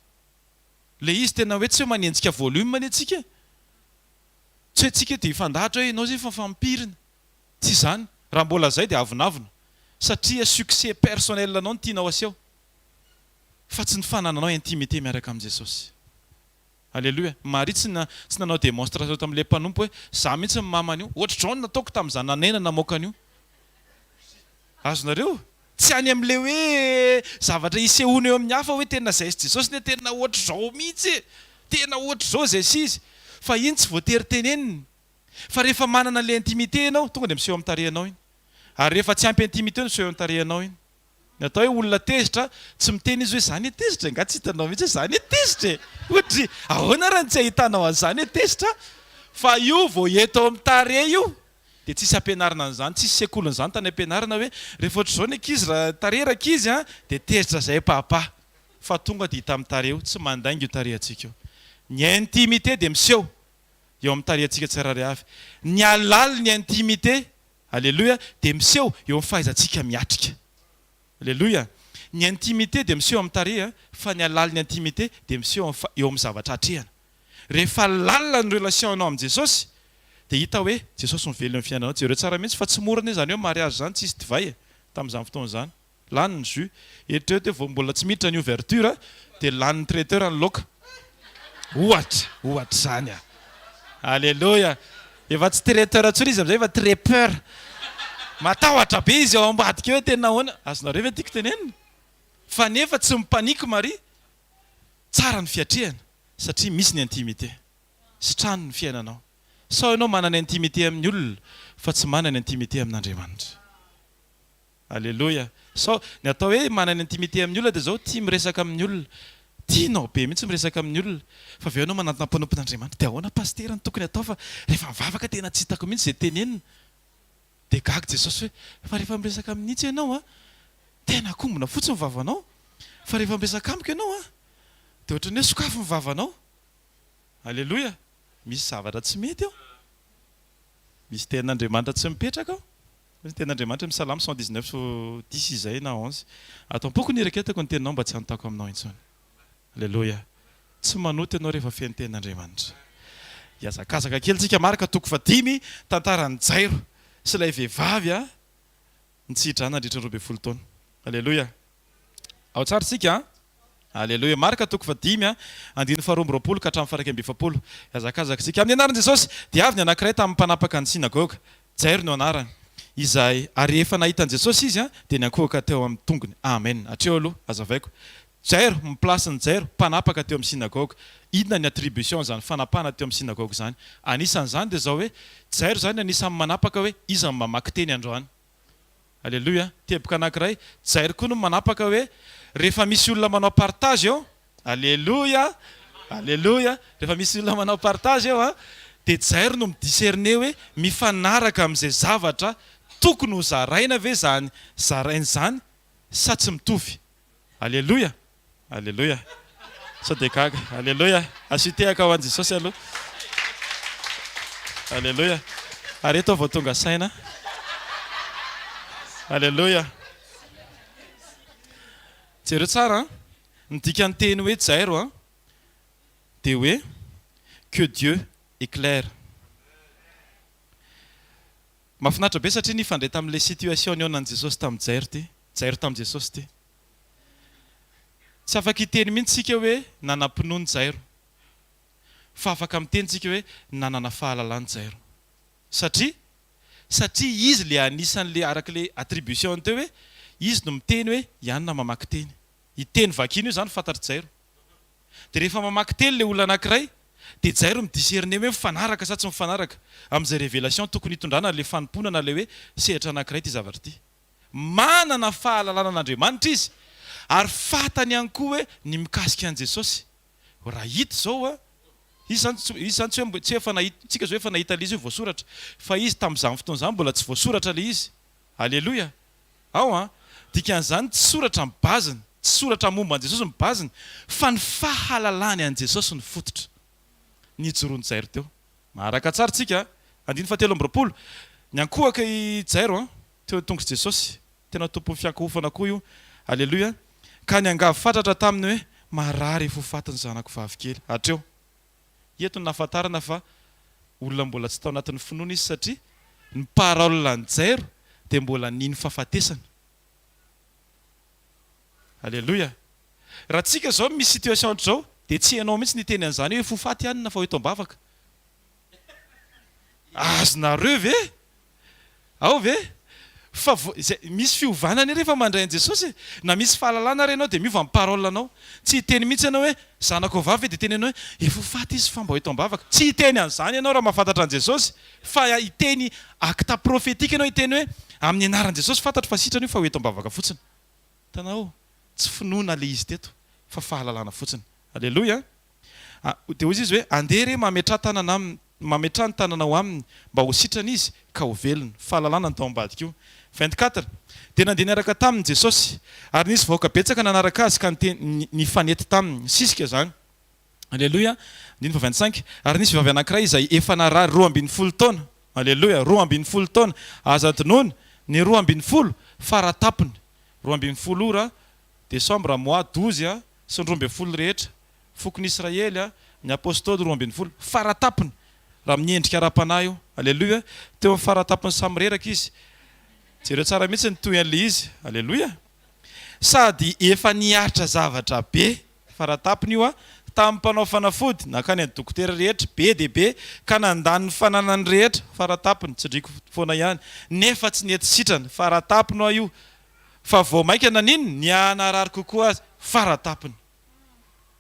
Ilay izy tena hoe tsy hoe manenjika volume anie tsika e. Tsy hoe tsika dia hifandahatra hoe ianao zay efa mifampirina. Tsy izany. Raha mbola zay dia avonavona. Satria succès personnel anao no tianao aseho. Fa tsy ny fanananao intimité miaraka amin'i Jesosy. Aleloia. Maria tsy tsy nanao démonstration tamin'ilay mpanompo hoe za mihitsy ny mamany io. Ohatr'izao no nataoko tamin'izaho nanena namoaka an'io. Azonareo? Tsy any amin'ilay hoe zavatra isehoana eo amin'ny hafa hoe tena izay sy Jesosy ne tena ohatr'izao mihitsy e! Tena ohatr'izao izay sy izy. Fa iny tsy voatery teneniny. Fa rehefa manana an'ilay intimité ianao, tonga dia miseho amin'ny tarehinao iny. Ary rehefa tsy ampy intimité no miseho eo amin'ny tarehinao iny. Ny atao hoe olona tezitra, tsy miteny izy hoe za anie tezitra e, nga tsy hitanao mihitsy hoe za anie tezitra e! Ohatry, ahoana raha ny tsy ahitanao an'izany hoe tezitra? Fa io vao eto amin'ny tarehy io dia tsisy ampianarina an'izany, tsisy sekolin'izany tany am-pianarana hoe rehefa ohatr'izao ny ankizy raha tarehy rankizy an, dia tezitra izay papa. Fa tonga dia hita amin'ny tarehy io, tsy mandainga io tarehintsika io. Ny intimité dia miseho eo amin'ny tarehintsika tsirairay avy. Ny halalin'ny intimité Aleloia! Dia miseho eo amin'ny fahaizantsika miatrika. Aleloia! Ny intimité dia miseho amin'ny tarehy, fa ny halalin'ny intimité dia miseho amin'ny eo amin'ny zavatra atrehana. Rehefa lalina ny relation-nao amin'i Jesosy, dia hita hoe Jesosy mivelona eo amin'ny fiainanao. Jereo tsara mihitsy fa tsy mora anie izany hoe mariage izany tsisy divay e, tamin'izany fotoana izany. Lany ny jus. Eritrereto hoe vao mbola tsy miditra ny ouverture dia lanin'ny traiteur ny laoka. Ohatra, ohatra izany a. Aleloia. Efa tsy traiteur intsony izy amin'izay fa traipeur. Matahotra be izy ao ambadika eo hoe tena ahoana. Azonareo ve ny tiako tenenina? Fa nefa tsy mi-panique Maria. Tsara ny fiatrehana satria misy ny intimité. Sitrano ny fiainanao. Sao ianao manana intimité amin'ny olona fa tsy manana intimité amin'Andriamanitra. Aleloia. Sao, ny atao hoe manana intimité amin'ny olona dia izao, tia miresaka amin'ny olona. Tianao be mihitsy miresaka amin'ny olona. Fa avy eo ianao manantona mpanompon'Andriamanitra. Dia ahoana Pasitera no tokony atao fa rehefa mivavaka tena tsy hitako mihitsy izay tenenina. Dia gaga Jesosy hoe, fa rehefa miresaka amin'itsy ianao an, tena akombona fotsiny ny vavanao. Fa rehefa miresaka amiko ianao an, dia ohatran'ny hoe sokafy ny vavanao. Aleloia. Misy zavatra tsy mety ao. Misy tenin'Andriamanitra tsy mipetraka ao. Hoy ny tenin'Andriamanitra amin'ny Salamo 119 dix izay na onze, Ato am-poko ny iraketako ny teninao mba tsy hanotako aminao intsony. Aleloia. Tsy manota ianao rehefa feno tenin'Andriamanitra. Hihazakazaka kely tsika Marka toko fahadimy, tantaran'i Jairo sy ilay vehivavy nitsi-drà nandritra ny 12 taona. Aleloia. Ao tsara isika an! Aleloia. Marka toko fahadimy, andininy faharoa amby roapolo ka hatramin'ny faha-41. Hihazakazaka isika. Amin'ny anaran'i Jesosy, dia avy ny anankiray tamin'ny mpanapaka ny synagoga. Jairo no anarany. Izay, ary rehefa nahita an'i Jesosy izy, dia niankohoka teo amin'ny tongony. Amen. Hatreo aloha, hazavaiko. Jairo, ny place-n'i Jairo, mpanapaka teo amin'ny synagoga. Inona ny attribution an'izany fanapahana teo amin'ny synagoga izany? Anisan'izany dia izao hoe, Jairo izany anisan'ny manapaka hoe iza no mamaky teny androany. Aleloia. Teboka anankiray. Jairo koa no manapaka hoe rehefa misy olona manao partage eo, aleloia, aleloia, rehefa misy olona manao partage eo an, dia Jairo no mi-discerner hoe mifanaraka amin'izay zavatra tokony ho zaraina ve izany zaraina izany sa tsy mitovy. Aleloia! Aleloia! Sao dia gaga. Aleloia! Asio tehaka ho an'i Jesosy aloha. Aleloia! Ary eto aho vao tonga saina. Aleloia! Jereo tsara an! Ny dikan'ny teny hoe Jairo an, dia hoe que Dieu éclaire. Mahafinaritra be satria nifandray tamin'ilay situation nihaonan'i Jesosy tamin'i Jairo ity. Jairo tamin'i Jesosy ity. Tsy afaka hiteny mihitsy isika hoe nanam-pinoana Jairo. Fa afaka miteny isika hoe nanana fahalalana Jairo. Satria? Satria izy ilay anisan'ilay araka ilay attribution-ny teo hoe izy no miteny hoe i Anna mamaky teny. Io teny vakiana io izany fantatr'i Jairo. Dia rehefa mamaky teny ilay olona anankiray dia Jairo mi-discerner hoe mifanaraka sa tsy mifanaraka amin'izay révélation tokony hitondrana an'ilay fanompoana na ilay hoe sehatra anankiray ity zavatra ity. Manana fahalalana an'Andriamanitra izy. Ary fantany ihany koa hoe ny mikasika an'i Jesosy. Raha hita izao a, izy izany tsy, izy izany tsy hoe, tsy hoe efa nahita, tsika izao efa nahita ilay izy hoe voasoratra. Fa izy tamin'izany fotoana izany mbola tsy voasoratra ilay izy. Aleloia! Ao an! Dikan'izany tsy soratra ny base-ny, tsy soratra momba an'i Jesosy ny base-ny, fa ny fahalalany an'i Jesosy no fototra nijoroan'i Jairo teo. Maharaka tsara tsika a! Andininy fahatelo amby 20. Niankohoka i Jairo an, teo an-tongotr'i Jesosy. Tena tompon'ny fiankohofana koa io. Aleloia! Ka niangavy fatratra taminy hoe, Marary efa ho faty ny zanako vavikely. Hatreo. Eto no nahafantarana fa olona mbola tsy tao anatin'ny finoana izy satria ny parole an'i Jairo dia mbola nino fahafatesana. Aleloia! Raha tsika zao misy situation ohatr'izao dia tsy hainao mihitsy ny hiteny an'izany hoe efa ho faty anona fa ho eto am-bavaka. Azonareo ve? Ao ve? Fa vo, izay, misy fiovana anie rehefa mandray an'i Jesosy e! Na misy fahalalana ary ianao dia miova ny parole anao. Tsy hiteny mihitsy ianao hoe, zanako vavy ve dia hiteny ianao hoe, efa ho faty izy fa mba ho eto am-bavaka. Tsy hiteny an'izany ianao raha mahafantatra an'i Jesosy, fa hiteny acte prophétique ianao hiteny hoe, amin'ny anaran'i Jesosy fantatro fa sitrana io fa ho eto am-bavaka fotsiny. Hitanao? Tsy finoana ilay izy teto fa fahalalana fotsiny. Aleloia! A, dia hoy izy hoe, Andeha re mametraha tanana aminy, mametraha ny tananao aminy, mba ho sitrana izy, ka ho velona. Fahalalana no tao ambadika io. 24. Dia nandeha niaraka taminy Jesosy, ary nisy vahoaka betsaka nanaraka Azy ka niteny, nifanety taminy. Nisisika izany. Aleloia. Andininy faha 25. Ary nisy vehivavy anankiray izay efa narary 12 taona. Aleloia. 12 taona. Aza adinoina, ny 12, fara tampony. 12 ora, desambra, mois 12, sy ny 12 rehetra, fokon'i Israely, ny Apostoly 12, fara-tampony, raha amin'ny endrika ara-panahy io. Aleloia! Teo amin'ny fara-tampony samy reraka izy. Jereo tsara mihitsy ny tohin'ilay izy. Aleloia! Sady efa niaritra zavatra be, fara-tampony io, tamin'ny mpanao fanafody, nankany amin'ny dokotera rehetra, be dia be, ka nandany ny fananany rehetra, fara-tampony, tsindriako foana ihany, nefa tsy nety sitrana, fara-tampony hoa io, fa vao mainka naninona? Nihanarary kokoa azy, fara-tampony.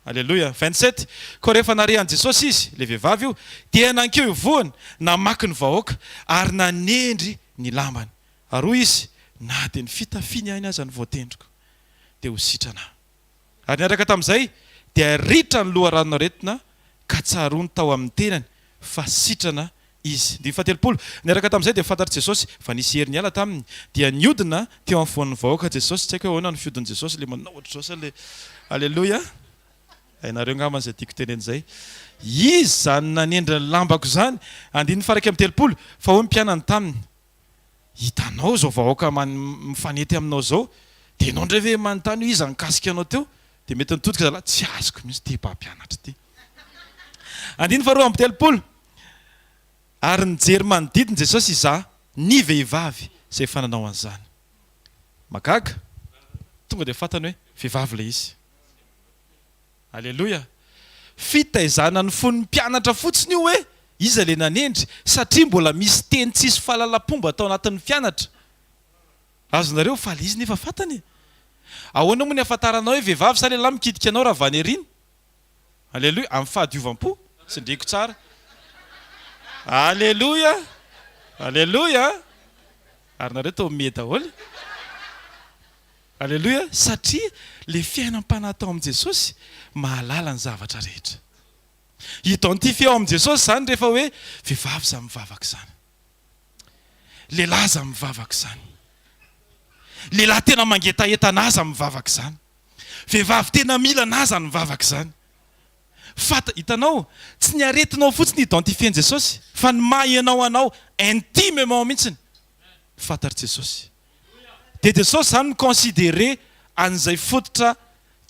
Aleloia. 27, Koa rehefa nare an'i Jesosy izy, ilay vehivavy io, dia nankeo ivohony, namaky ny vahoaka, ary nanendry ny lambany. Ary hoy izy, Na dia ny fitafiany ihany aza no voatendriko, dia ho sitrana aho. Ary niaraka tamin'izay, dia ritra ny loharanon'aretina, ka tsaroany tao amin'ny tenany fa sitrana izy. Andininy faha-30, Niaraka tamin'izay dia fantatr'i Jesosy fa nisy hery niala taminy, dia niodina teo afovoan'ny vahoaka Jesosy, tsy haiko hoe ahoana ny fiodin'i Jesosy, ilay manao ohatr'izao sa ilay Aleloia, hainareo angamba izay tiako tenena izay. Izy izany nanendry ny lambako izany. Andininy faha-31, Fa hoy ny mpianany taminy, Hitanao izao vahoaka mifanety aminao izao, dia ianao indray ve manontany hoe iza nikasika anao teo? Dia mety nitodika zalahy, tsy azoko mihitsy ity mpampianatra ity. Andininy faha-32, Ary nijery manodidina Jesosy hizaha ny vehivavy izay efa nanao an'izany. Mahagaga, tonga dia fantany hoe vehivavy ilay izy. Aleloia! Fitaizana ny fon'ny mpianatra fotsiny io hoe iza ilay nanendry, satria mbola misy teny tsisy fahalalam-pomba tao anatin'ny mpianatra. Azonareo? Fa ilay izy nefa fantany e! Ahoana moa ny ahafantaranao hoe vehivavy sa lehilahy mikitika anao raha avy any aoriana? Aleloia! Amin'ny fahadiovam-po? Tsindriako tsara. Aleloia! Aleloia! Ary nareo toa mihomehy daholo. Aleloia! Satria ilay fiainam-panahy tao amin'i Jesosy mahalala ny zavatra rehetra. Identifier ao amin'i Jesosy izany rehefa hoe vehivavy izany mivavaka izany. Lehilahy izany mivavaka izany. Lehilahy tena mangetaheta an'ahy izany mivavaka izany. Vehivavy tena mila an'ahy izany mivavaka izany. Fat, hitanao, tsy ny aretinao fotsiny identifier-n'i Jesosy, fa ny maha ianao anao intimement mihitsiny fantatr'i Jesosy. Dia Jesosy izany mi-considerer an'izay fototra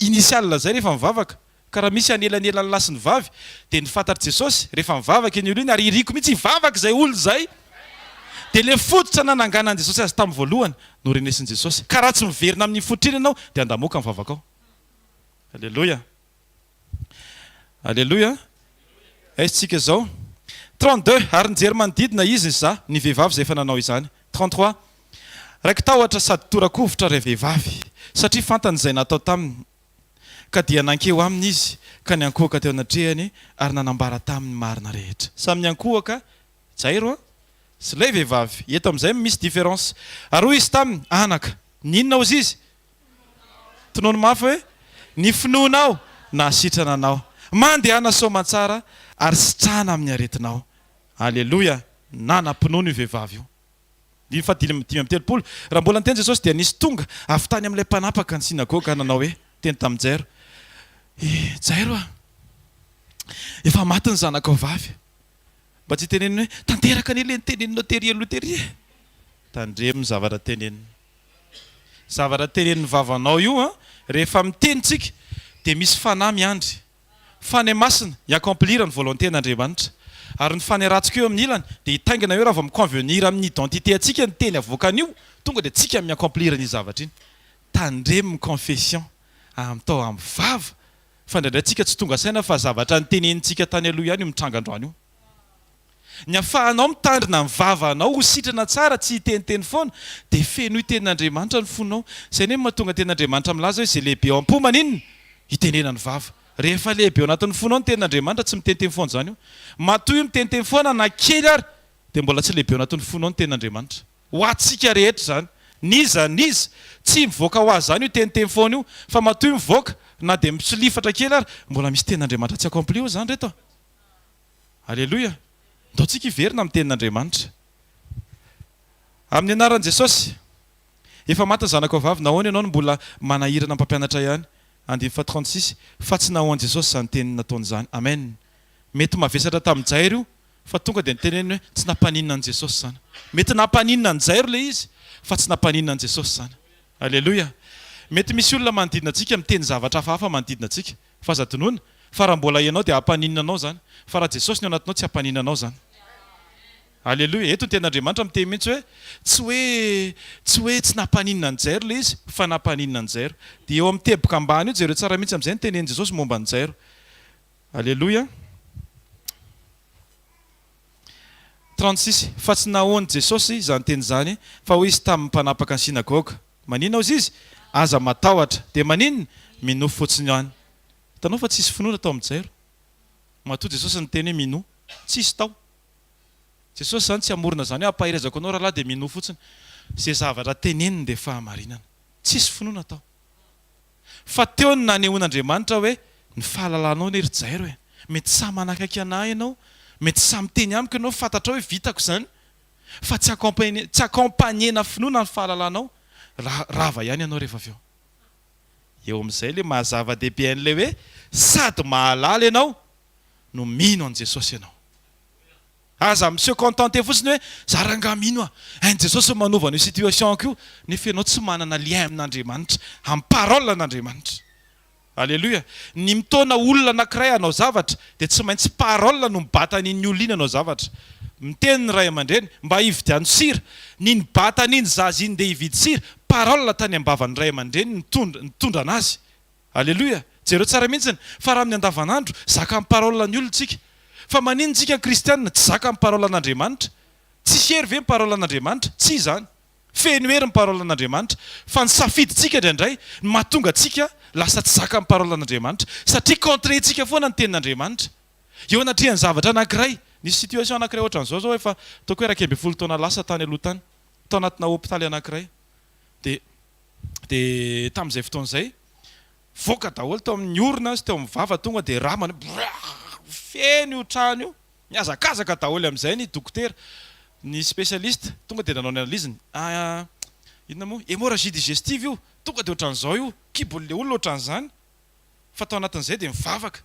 initial izay rehefa mivavaka. Ka raha misy anelanelan'ny lahy sy ny vavy, dia ny fantatr'i Jesosy, rehefa mivavaka iny olona iny, ary iriko mihitsy hivavaka izay olona izay, dia ilay fototra nananganan'i Jesosy azy tamin'ny voalohany no renesin'i Jesosy. Ka raha tsy miverina amin'iny fototra iny ianao, dia andamoaka ny vavakao. Aleloia. Aleloia. Aiza tsika izao? 32, Ary nijery manodidina izy nizaha ny vehivavy izay efa nanao izany. 33, Raiki-tahotra sady tora-kovitra ravehivavy, satria fantany izay natao taminy. Ka dia nankeo aminy izy, ka niankohoka teo anatrehany ary nanambara taminy ny marina rehetra. Samy niankohoka Jairo an! sy ilay vehivavy. Eto amin'izay misy différence. Ary hoy izy taminy, Anaka, n'inona hozy izy? Tonony mafy hoe, Ny finoanao nahasitrana anao. Mandehana soamantsara ary sitrana amin'ny aretinao. Aleloia! Nanam-pinoana io vehivavy io. Andininy faha 35, Raha mbola niteny Jesosy dia nisy tonga avy tany amin'ilay mpanapaka ny synagoga nanao hoe, niteny tamin'i Jairo, Eh, Jairo a! Efa maty ny zanakao vavy. Mba tsy hiteneniny hoe, Tanteraka anie ilay noteneninao tery aloha tery e! Tandremo ny zavatra tenenina. Zavatra tenenin'ny vavanao io an, rehefa miteny tsika dia misy fanahy miandry. Fanahy Masina hi-accomplir ny volonté n'Andriamanitra. Ary ny fanahy ratsy koa eo amin'ny ilany dia hitaingina eo raha vao mi-convenir amin'ny identité antsika ny teny avoakan'io, tonga dia tsika mi-accomplir an'iny zavatra iny. Tandremo ny confession atao amin'ny vava fa indraindray tsika tsy tonga saina fa zavatra nitenenintsika tany aloha ihany io mitranga androany io. Ny afahanao mitandrina ny vavanao ho sitrana tsara tsy hiteniteny foana dia fenoy tenin'Andriamanitra ny fonao. Izay anie no mahatonga tenin'Andriamanitra milaza hoe izay lehibe ao am-po maninona? Hitenena ny vava. Rehefa lehibe ao anatin'ny fonao ny tenin'Andriamanitra tsy miteniteny foana izany io. Matoa io miteniteny foana na kely ary dia mbola tsy lehibe ao anatin'ny fonao ny tenin'Andriamanitra. Ho antsika rehetra izany. N'iza n'iza. Tsy mivoaka ho azy izany io teniteny foana io fa matoa io mivoaka na dia misolifatra kely ary mbola misy tenin'Andriamanitra tsy accompli ao izany reto a. Aleloia! Ndao tsika hiverina amin'ny tenin'Andriamanitra. Amin'ny anaran'i Jesosy. Efa maty ny zanakao vavy, nahoana ianao no mbola manahirana mpampianatra ihany? Andininy faha 36, Fa tsy nahoan'i Jesosy izany teny nataony izany. Amen. Mety mavesatra tamin'i Jairo io, fa tonga dia niteneniny hoe tsy nampaninona an'i Jesosy izany. Mety nampaninona an'i Jairo ilay izy, fa tsy nampaninona an'i Jesosy izany. Aleloia. Mety misy olona manodidina antsika miteny zavatra hafahafa manodidina antsika. Fa aza adinoina fa raha mbola ianao dia hampaninona anao izany, fa raha Jesosy ny ao anatinao tsy hampaninona anao izany. Aleloia. Eto ny tenin'Andriamanitra miteny mihitsy hoe tsy hoe tsy hoe tsy nampaninona an'i Jairo ilay izy fa nampaninona an'i Jairo. Dia eo amin'ny teboka ambany io jereo tsara mihitsy amin'izay ny tenenin'i Jesosy momba an'i Jairo. Aleloia. 36, Fa tsy nahoan'i Jesosy izany teny izany fa hoy Izy tamin'ny mpanapaka ny synagoga, Maninona hozy izy? Aza matahotra. Dia maninona? Minoa fotsiny ihany. Hitanao fa tsisy finoana tao amin'i Jairo. Matoa Jesosy niteny hoe minoa. Tsisy tao. Jesosy izany tsy hamorona izany hoe ampaherezako anao rahalahy dia minoa fotsiny. Izay zavatra teneniny dia fahamarinana. Tsisy finoana tao. Fa teo no nanehoan'Andriamanitra hoe ny fahalalanao anie ry Jairo e. Mety sahy manakaiky anah ianao, mety sahy miteny amiko ianao, fantatrao hoe vitako izany. Fa tsy accompagner, tsy accompagner-na finoana ny fahalalanao, ra, rava ihany ianao rehefa avy eo. Eo amin'izay ilay maha zava-dehibe an'ilay hoe sady mahalala ianao no mino an'i Jesosy ianao. Aza mi-se contenter fotsiny hoe za rangahy mino ah, hain'i Jesosy ny manova an'io situation-ko io, nefa ianao tsy manana lien amin'Andriamanitra, amin'ny parole an'Andriamanitra. Aleloia! Ny mitaona olona anankiray hanao zavatra dia tsy maintsy parole no mibata an'iny olona iny hanao zavatra. Miteny ny ray aman-dreny, mba hividiano sira. Ny nibata an'iny zaza iny ndeha hividy sira, parole tany am-bavan'ny ray aman-dreny nitondra nitondra an'azy. Aleloia! Jereo tsara mihitsiny fa raha amin'ny andavanandro, zaka amin'ny parole ny olona tsika. Fa maninona tsika ny kristianina tsy zaka amin'ny parole an'Andriamanitra? Tsisy hery ve ny parole an'Andriamanitra? Tsia izany. Feno hery ny parole an'Andriamanitra fa ny safidintsika indraindray no mahatonga antsika lasa tsy zaka ny parole an'Andriamanitra satria contre-ntsika foana ny tenin'Andriamanitra eo anatrehan'ny zavatra anankiray. Nisy situation anankiray ohatran'izao zao efa ataoko hoe 11 taona lasa tany aloha tany, tao anatina hopitaly anankiray dia dia tamin'izay fotoana izay voaka daholo tao amin'ny orona sy teo amin'ny vava tonga dia rà manao brrrr feno io trano io. Nihazakazaka daholo amin'izay ny dokotera, ny spécialiste, tonga dia nanao ny analyse-ny. Ah, inona moa? Hémorragie digestive io, tonga dia ohatran'izao io, kibon'ilay olona ohatran'izany. Fa tao anatin'izay dia mivavaka,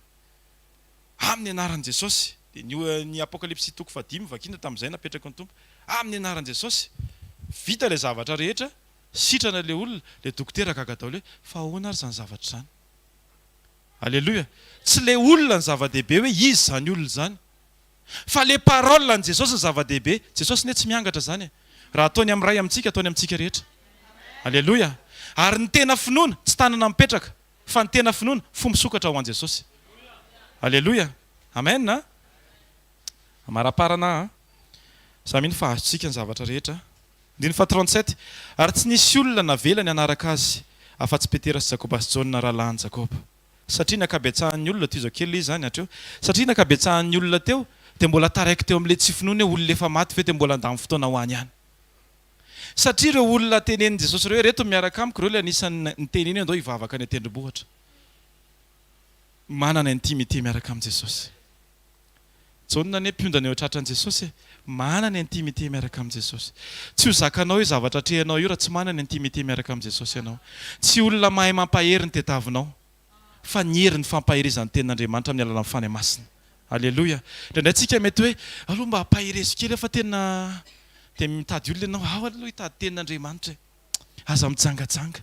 amin'ny anaran'i Jesosy. Dia ny ny Apokalypsy toko fahadimy vakina tamin'izay napetraky ny Tompo. Amin'ny anaran'i Jesosy. Vita ilay zavatra rehetra, sitrana ilay olona, ilay dokotera gaga daholo hoe, fa ahoana ary izany zavatra izany? Aleloia! Tsy le olona ny zava-dehibe hoe iza izany olona izany. Fa le parole an'i Jesosy ny zava-dehibe. Jesosy ne tsy miangatra izany e. Raha ataony amin'ny Ray amintsika, ataony amintsika rehetra. Aleloia! Ary ny tena finoana, tsy tanana mipetraka, fa ny tena finoana, fo misokatra ho an'i Jesosy. Aleloia! Amen a! Amaraparana a! Za mino fa azontsika ny zavatra rehetra. Andininy faha 37, Ary tsy nisy olona navelany hanaraka Azy, afa-tsy Petera sy Jakoba sy Jaona rahalahin'i Jakoba. Satria ny ankabetsahan'ny olona, tohizo kely ilay izy izany hatreo, satria ny ankabetsahan'ny olona teo dia mbola taraiky teo amin'ilay tsy finoana hoe olona efa maty ve dia mbola handany fotoana ho any ihany. Satria ireo olona tenenin'i Jesosy ireo hoe ireto miaraka amiko, ireo ilay anisan'ny niteneny hoe andao hivavaka any an-tendrombohitra. Manana intimité miaraka amin'i Jesosy. Jaona anie mpiondana eo an-tratran'i Jesosy e! Manana intimité miaraka amin'i Jesosy. Tsy ho zakanao io zavatra atrehanao io raha tsy manana intimité miaraka amin'i Jesosy ianao. Tsy olona mahay mampahery ny tediavinao, fa ny herin'ny fampaherezan'ny Tenin'Andriamanitra amin'ny alalan'ny Fanahy Masina. Aleloia! Indraindray tsika mety hoe, aloha mba ampaherezo kely aho fa tena dia mitady olona ianao, ao aloha hitady Tenin'Andriamanitra e! Aza mijangajanga.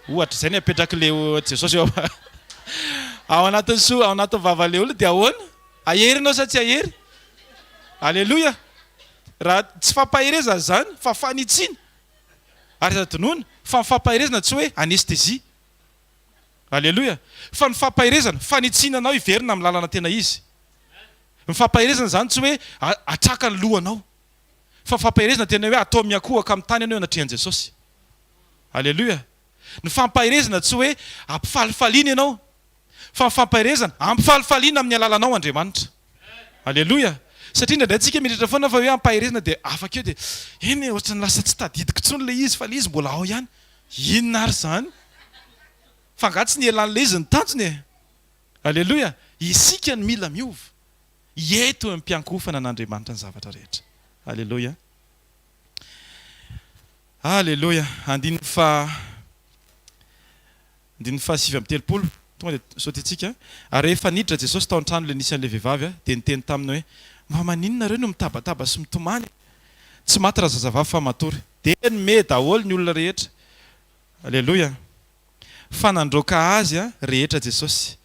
Ohatra, izay ny apetrak'ilay Jesosy eo ao anatin'ny soa, ao anatin'ny vavan'ilay olona dia ahoana? Hahery ianao sa tsy hahery? Aleloia! Raha tsy fampaherezana izany fa fanitsiana. Ary aza adinoina fa ny fampaherezana tsy hoe anesthésie. Aleloia! Fa ny fampaherezana, fanitsiana anao hiverina amin'ny lalana tena izy. Ny fampaherezana izany tsy hoe atraka ny lohanao. Fa fampaherezana tena hoe atao miankohoka amin'ny tany ianao eo anatrehan'i Jesosy. Aleloia. Ny fampaherezana tsy hoe ampifalifaliana ianao, fa ny fampaherezana, ampifalifaliana amin'ny alalanao Andriamanitra. Aleloia. Satria indraindray tsika mieritreritra foana fa hoe ampaherezana dia afaka eo dia eny e, ohatran'ny lasa tsy tadidiko intsony ilay izy fa ilay izy mbola ao ihany. Inona ary izany? Fa angaha tsy nielan'ilay izy ny tanjony e? Aleloia. Isika no mila miova. Eto eo am-piankohofana an'Andriamanitra ny zavatra rehetra. Aleloia. Aleloia. Andininy faha andininy faha 39. Tonga dia saotintsika. Ary rehefa niditra Jesosy tao an-trano ilay nisy an'ilay vehivavy, dia niteny taminy hoe, Mba maninona nareo no mitabataba sy mitomany? Tsy maty razazavavy fa matory. Dia nimehy daholo ny olona rehetra. Aleloia. Fa nandroaka azy rehetra Jesosy.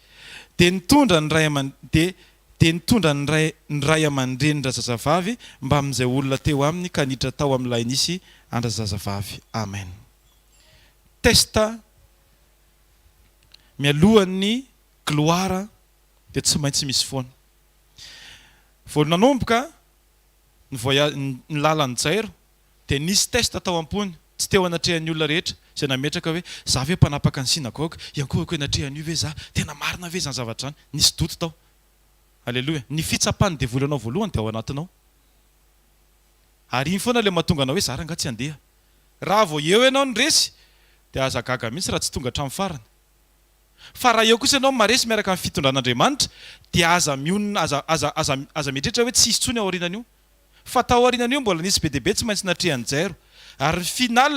Dia nitondra ny ray aman dia dia nitondra ny ray ny ray aman-drenin-drazazavavy mbamin'izay olona teo aminy ka niditra tao amin'ilay nisy an-drazazavavy. Amen. Test mialohan'ny gloire dia tsy maintsy misy foana. Vao nanomboka ny voyage ny lalan'i Jairo dia nisy test tao am-pony, tsy teo anatrehan'ny olona rehetra, izay nametraka hoe, za ve mpanapaka ny synagoga? Hiankohoko eo anatrehan'io ve za? Tena marina ve izany zavatra izany? Nisy doute tao. Aleloia. Ny fitsapan'ny devoly anao voalohany dia ao anatinao. Ary iny foana ilay mahatonga anao hoe za rangahy tsy handeha. Raha vao eo ianao no resy dia aza gaga mihitsy raha tsy tonga hatramin'ny farany. Fa raha eo kosa ianao maresy miaraka amin'ny fitondran'Andriamanitra dia aza mionona, aza, aza, aza, aza mieritreritra hoe tsy hisy intsony ao aorianan'io. Fa tao aorianan'io mbola nisy be dia be tsy maintsy natrehan'i Jairo. Ary ny final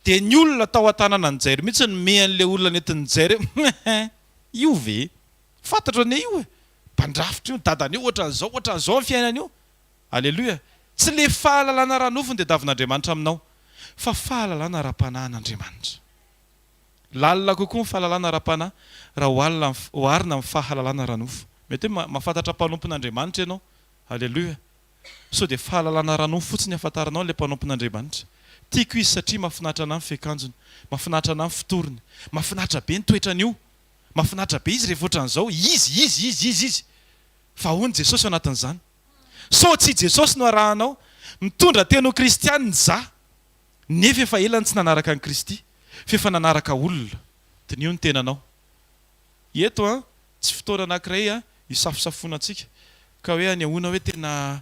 dia ny olona tao an-tanànan'i Jairo mihitsy no nomean'ilay olona nentin'i Jairo hoe io ve? Fantatro anie io e! Mpandrafitra io, ny dadany io ohatran'izao, ohatran'izao ny fiainany io. Aleloia! Tsy ilay fahalalana ara-nofo no tadiavin'Andriamanitra aminao, fa fahalalana ara-panahy an'Andriamanitra. Lalina kokoa ny fahalalana ara-panahy raha oharina amin'ny fahalalana ara-nofo. Mety hoe mahafantatra mpanompon'Andriamanitra ianao. Aleloia! Sao dia fahalalana ara-nofo fotsiny ahafantaranao an'ilay mpanompon'Andriamanitra. Tiako izy satria mahafinaritra anah ny fiakanjony, mahafinaritra anah ny fitoriny, mahafinaritra be ny toetrany io, mahafinaritra be izy rehefa ohatran'izao, izy, izy, izy, izy, izy. Fa ahoana Jesosy ao anatin'izany? Sao tsy i Jesosy no arahanao? Mitondra teny ho kristianina izaho, nefa efa ela no tsy nanaraka an'i Kristy, fa efa nanaraka olona. Diniho ny tenanao. Eto an, tsy fotoana anankiray hisafosafoana antsika ka hoe anehoana hoe tena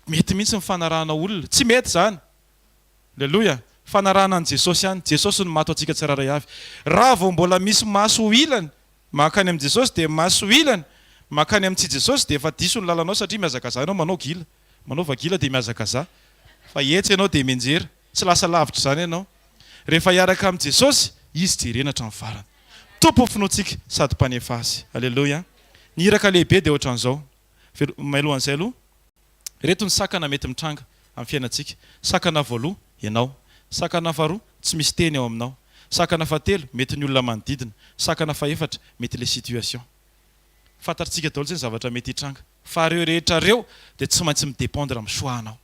mety mihitsy ny fanarahana olona. Tsy mety izany! Aleloia! Fanarahana an'i Jesosy ihany. Jesosy no maty ho antsika tsirairay avy. Raha vao mbola misy maso ilany mankany amin'i Jesosy dia maso ilany mankany amin'ny tsy Jesosy dia efa diso ny lalanao satria mihazakazaha ianao manao gila. Manaova gila dia mihazakazaha. Fa etsy ianao dia mianjera. Tsy lasa lavitra izany ianao. Rehefa hiaraka amin'i Jesosy, Izy jerena hatramin'ny farany. Tompon'ny finoantsika sady mpanefa azy. Aleloia. Ny iraka lehibe dia ohatran'izao. Velo, mialohan'izay aloha, ireto ny sakana mety mitranga amin'ny fiainantsika. Sakana voaloha, ianao. Sakana faharoa, tsy misy teny ao aminao. Sakana fahatelo, mety ny olona manodidina. Sakana fahefatra, mety ilay situation. Fantatritsika daholo izay ny zavatra mety hitranga. Fa ireo rehetra ireo dia tsy maintsy mi-dépendre amin'ny choix-nao.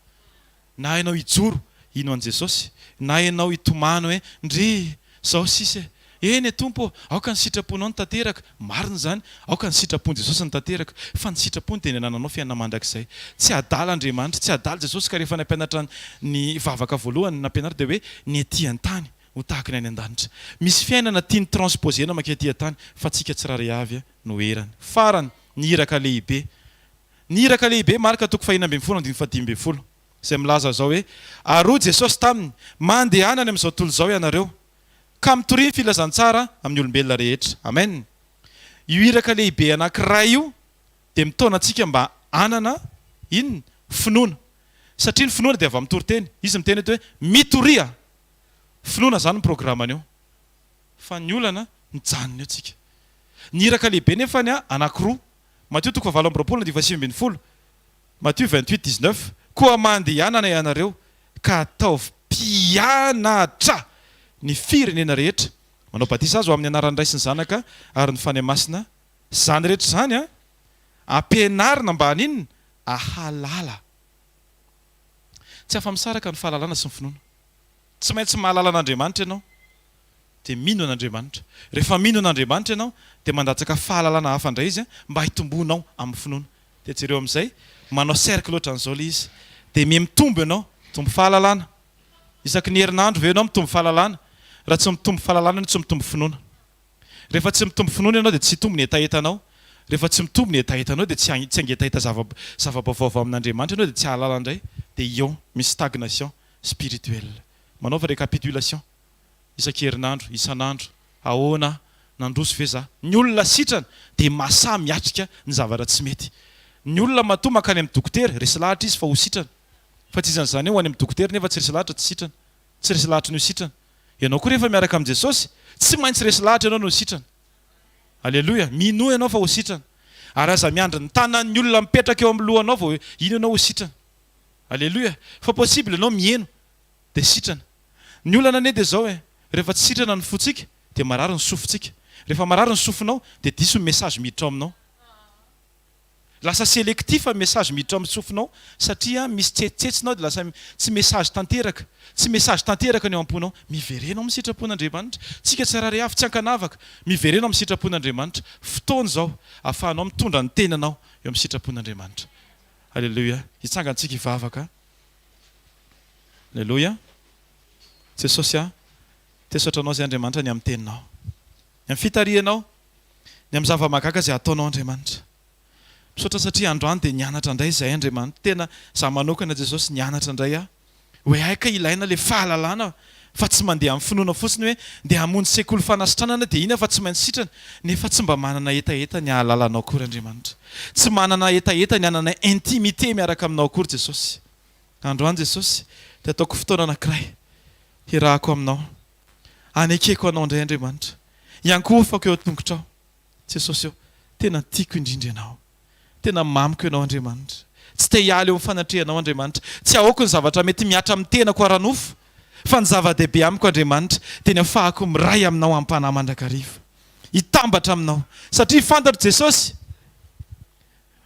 Na ianao hijoro hino an'i Jesosy, na ianao hitomany hoe, Ndry! Izao sisa e! Eny e Tompo ô! Aoka ny sitraponao no tanteraka. Marina izany, aoka ny sitrapon'i Jesosy no tanteraka. Fa ny sitrapony dia ny hanananao fiainana mandrakizay. Tsy adala Andriamanitra, tsy adala Jesosy ka rehefa nampianatra ny vavaka voalohany nampianariny dia hoe, ny ety an-tany ho tahaka ny any an-danitra. Misy fiainana tiany transposer-na mankety an-tany fa tsika tsirairay avy no erany. Farany, ny iraka lehibe. Ny iraka lehibe, Marka toko fahenina ambin'ny folo andininy fahadimy ambin'ny folo. izay milaza izao hoe, Ary hoy Jesosy taminy, Mandehana any amin'izao tontolo izao ianareo, ka mitoria ny filazantsara amin'ny olombelona rehetra. Amen. Io iraka lehibe anankiray io dia mitaona antsika mba hanana inona? Finoana. Satria ny finoana dia avy amin'ny toriteny. Izy miteny eto hoe, Mitoria! Finoana izany ny programany eo. Fa ny olana, mijanona eo tsika. Ny iraka lehibe nefany anankiroa. Matio toko fahavalo amby roapolo andivo 19. Matio 28, 19. Koa mandehanana ianareo ka ataovy mpianatra ny firenena rehetra, manao batisa azy ho amin'ny anaran'ny Ray sy ny Zanaka ary ny Fanahy Masina. Izany rehetra izany an, ampianarina mba haninona? Ahalala. Tsy afa-misaraka ny fahalalana sy ny finoana. Tsy maintsy mahalala an'Andriamanitra ianao, dia mino an'Andriamanitra. Rehefa mino an'Andriamanitra ianao, dia mandatsaka fahalalana hafa indray Izy mba hitomboanao amin'ny finoana. Dia jereo amin'izay, manao cercle ohatran'izao ilay izy. Dia miha-mitombo ianao, mitombo fahalalana. Isaky ny herinandro ve ianao mitombo fahalalana? Raha tsy mitombo fahalalana ianao, tsy mitombo finoana. Rehefa tsy mitombo finoana ianao dia tsy hitombo ny hetahetanao. Rehefa tsy mitombo ny hetahetanao dia tsy tsy hangetaheta zava zava-baovao avy amin'Andriamanitra ianao dia tsy hahalala indray. Dia eo, misy stagnation spirituelle. Manaova récapitulation isan-kerinandro, isan'andro, ahoana aho? Nandroso ve za? Ny olona sitrana dia mahasahy miatrika ny zavatra tsy mety. Ny olona matoa mankany amin'ny dokotera, resy lahatra izy fa ho sitrana. Fa tsy izan'izany hoe ho any amin'ny dokotera nefa tsy resy lahatra tsy sitrana. Tsy resy lahatra ny ho sitrana. Ianao koa rehefa miaraka amin'i Jesosy, tsy maintsy resy lahatra ianao ny ho sitrana. Aleloia! Minoa ianao fa ho sitrana. Ary aza miandry ny tanan'ny olona mipetraka eo amin'ny lohanao vao iny ianao ho sitrana. Aleloia! Fa possible ianao miheno dia sitrana. Ny olana anie dia izao e, rehefa tsy sitrana ny fontsika dia marary ny sofintsika. Rehefa marary ny sofinao dia diso ny message miditra ao aminao. Lasa selectif ny message miditra ao amin'ny sofinao satria misy tsetsitsetsina ao dia lasa tsy message tanteraka. Tsy message tanteraka ny ao am-ponao. Miverena ao amin'ny sitrapon'Andriamanitra. Tsika tsirairay avy tsy ankanavaka. Miverena ao amin'ny sitrapon'Andriamanitra. Fotoana izao ahafahanao mitondra ny tenanao eo amin'ny sitrapon'Andriamanitra. Aleloia. Hitsangantsika hivavaka. Aleloia. Jesosy a, te hisaotra Anao izay Andriamanitra ny amin'ny Teninao. Ny amin'ny fitarihanao, ny amin'ny zava-mahagaga izay ataonao Andriamanitra. Misaotra satria androany dia nianatra indray izahay Andriamanitra. Tena izaho manokana Jesosy nianatra indray aho. Hoe hay ka ilaina ilay fahalalana fa tsy mandeha amin'ny finoana fotsiny hoe ndeha hamonjy sekoly fanasitranana dia iny aho fa tsy maintsy sitrana nefa tsy mba manana hetaheta ny hahalala Anao akory Andriamanitra. Tsy manana hetaheta ny hanana intimité miaraka aminao akory Jesosy. Androany Jesosy dia ataoko fotoana anankiray hirahako aminao. Anekeko Anao indray Andriamanitra. Iankohofako eo an-tongotrao. Jesosy ô, tena tiako indrindra Ianao. Tena mamiko Ianao Andriamanitra. Tsy te hiala eo amin'ny fanatrehanao Andriamanitra. Tsy ahoako ny zavatra mety mihatra amin'ny tenako ara-nofo, fa ny zava-dehibe amiko Andriamanitra dia ny afahako miray Aminao am-panahy mandrakariva. Hitambatra Aminao. Satria fantatro Jesosy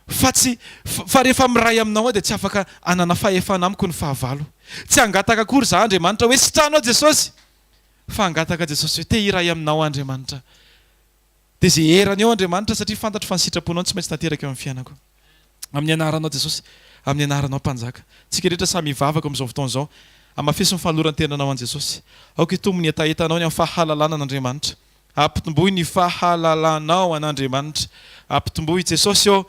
fa tsy fa rehefa miray Aminao aho dia tsy afaka hanana fahefana amiko ny fahavalo. Tsy hangataka akory izaho Andriamanitra hoe sitrano aho Jesosy! Fa hangataka Jesosy hoe te hiray Aminao aho Andriamanitra. Dia izay erany eo Andriamanitra satria fantatro fa ny sitraponao no tsy maintsy tanteraka eo amin'ny fiainako. Amin'ny anaranao Jesosy, amin'ny anaranao Mpanjaka. Tsika rehetra samy hivavaka amin'izao fotoana izao. Hamafiso ny fanoloran-tenanao an'i Jesosy. Aoka hitombo ny hetahetanao ny amin'ny fahalalana an'Andriamanitra. Ampitomboy ny fahalalanao an'Andriamanitra. Ampitomboy. Jesosy ô,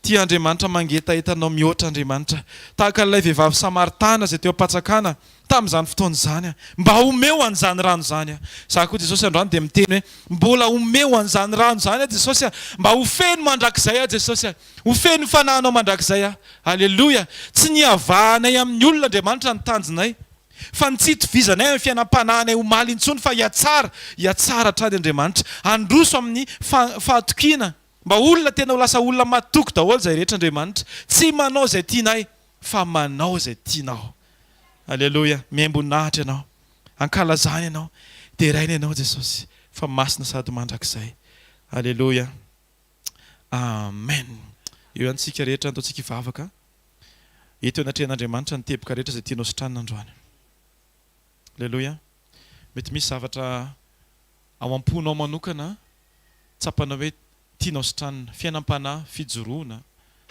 tia Andriamanitra mangetaheta anao mihoatra Andriamanitra. Tahaka an'ilay vehivavy Samaritana izay teo am-patsakana tamin'izany fotoana izany. Mba omeo an'izany rano izany aho. Izaho koa Jesosy androany dia miteny hoe, mbola omeo an'izany rano izany aho Jesosy a! Mba ho feno mandrakizay aho Jesosy a! Ho feno ny fanahinao mandrakizay aho. Aleloia! Tsy ny hiavahanay amin'ny olona Andriamanitra ny tanjonay. Fa ny tsy hitovizanay amin'ny fiainam-panahinay omaly intsony fa hihatsara, hihatsara hatrany Andriamanitra. Handroso amin'ny fahatokiana. Mba olona tena ho lasa olona matoky daholo izay rehetra Andriamanitra. Tsy manao izay tianay fa manao izay tianao. Aleloia. Mihaim-boninahitra Ianao. Ankalazana Ianao. Deraina Ianao Jesosy fa masina sady mandrakizay. Aleloia. Amen. Eo ihany tsika rehetra antaontsika hivavaka. Eto eo anatrehan'Andriamanitra ny teboka rehetra izay tianao sitranina androany. Aleloia. Mety misy zavatra ao am-ponao manokana tsapanao hoe tianao sitranina. Fiainam-panahy, fijoroana,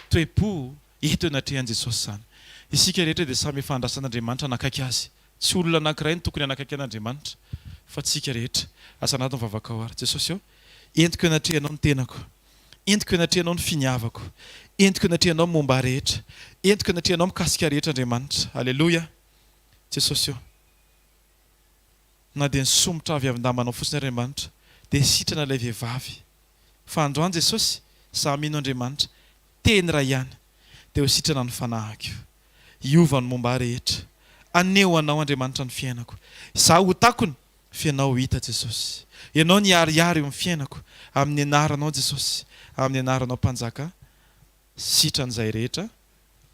toe-po, eto eo anatrehan'i Jesosy izany. Isika rehetra dia samy efa andrasan'Andriamanitra hanakaiky Azy. Tsy olona anankiray no tokony hanakaiky an'Andriamanitra fa tsika rehetra. Asa anaty ny vavakao ary. Jesosy ô, entiko eo anatrehanao ny tenako. Entiko eo anatrehanao ny finiavako. Entiko eo anatrehanao ny momba ahy rehetra. Entiko eo anatrehanao mikasika rehetra Andriamanitra. Aleloia. Jesosy o. Na dia nisomotra avy avin-dambanao fotsiny Andriamanitra, dia sitrana ilay vehivavy. Fa androany Jesosy, za mino Andriamanitra, teny iray ihany, dia ho sitrana ny fanahiko. Hiova ny momba ahy rehetra. Haneho Anao Andriamanitra ny fiainako. Izaho ho takona, f'ianao ho hita Jesosy. Ianao niharihary eo amin'ny fiainako. Amin'ny anaranao Jesosy, amin'ny anaranao Mpanjaka, sitran'izay rehetra.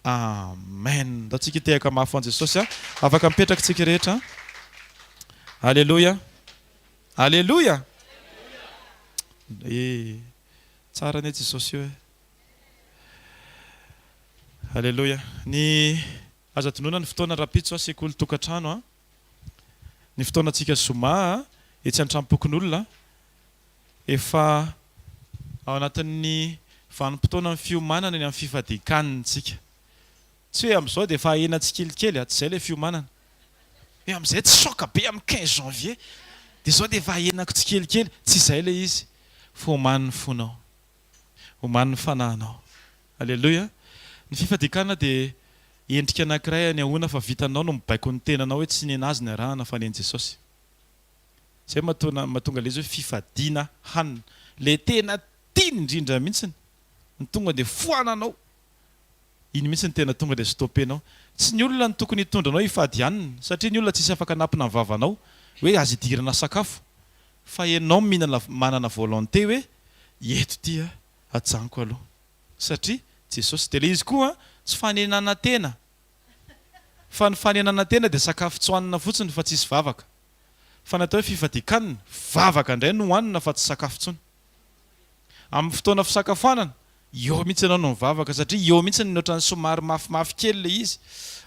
Amen. Ndao tsika hitehaka mafy ho an'i Jesosy a. Afaka mipetraka tsika rehetra. Aleloia. Aleloia. Eh, tsara anie Jesosy io e. Aleloia. Ny aza adinoina ny fotoana rahampitso a, sekoly tokantrano a. Ny fotoanantsika zoma a, etsy an-tranompokonolona. Efa ao anatin'ny vanim-potoanan'ny fiomanana ny amin'ny fifadian-kanina isika. Tsy hoe amin'izao dia efa ahena tsikelikely a, tsy izay ilay fiomanana. Hoe amin'izay tsy choc be amin'ny quinze janvier dia izao dia efa ahenako tsikelikely, tsy izay ilay izy. Fa omano ny fonao. Omano ny fanahinao. Aleloia. Ny fifadian-kanina dia endrika anankiray anehoana fa vitanao no mibaiko ny tenanao hoe tsy nen'azy ny arahana fa nen'i Jesosy. Zay mahatonga le izy hoe fifadiana hanina. Le tena tiany indrindra mihitsiny no tonga dia foananao. Iny mihitsy no tena tonga dia stoppenao. Tsy ny olona no tokony hitondra anao hifady hanina satria ny olona tsisy afaka hanapina ny vavanao hoe aza idirana sakafo fa ianao mihinana manana volonté hoe eto ity aho ajanoko aloha satria Jesosy. Dia le izy koa tsy fanenana tena fa ny fanenana tena dia sakafo tsy hohanina fotsiny fa tsisy vavaka. Fa ny atao hoe fifadian-kanina, vavaka indray no hohanina fa tsy sakafo intsony. Amin'ny fotoana fisakafoanana, eo mihitsy ianao no mivavaka satria eo mihitsy no ohatran'ny somary mafimafy kely ilay izy.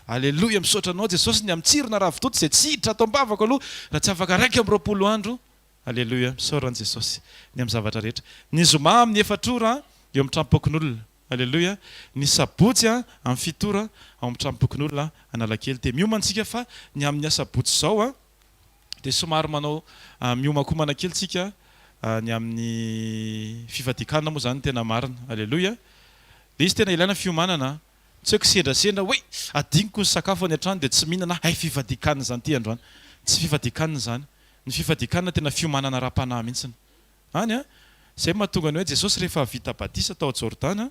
Aleloia, misaotra anao Jesosy ny amin'ny tsirona ravitoto izay tsy hiditra ato am-bavako aloha raha tsy afaka 21 andro. Aleloia, misaora an'i Jesosy ny amin'ny zavatra rehetra. Ny zoma amin'ny efatra ora eo amin'ny tranom-pokonolona. Aleloia, ny sabotsy amin'ny fito ora ao amin'ny tranom-pokonolona Analakely. Dia miomana isika fa ny amin'ny asabotsy izao dia somary manao miomankomana kely tsika ny amin'ny fifadian-kanina moa izany no tena marina. Aleloia. Ilay izy tena ilaina fiomanana. Tsy hoe kisendrasendra hoe adinoko ny sakafo any an-trano dia tsy mihinana hay fifadian-kanina izany ity androany. Tsy fifadian-kanina izany. Ny fifadian-kanina tena fiomanana ara-panahy mihitsy. Any an! Izay no mahatonga ny hoe Jesosy rehefa vita batisa tao Jordana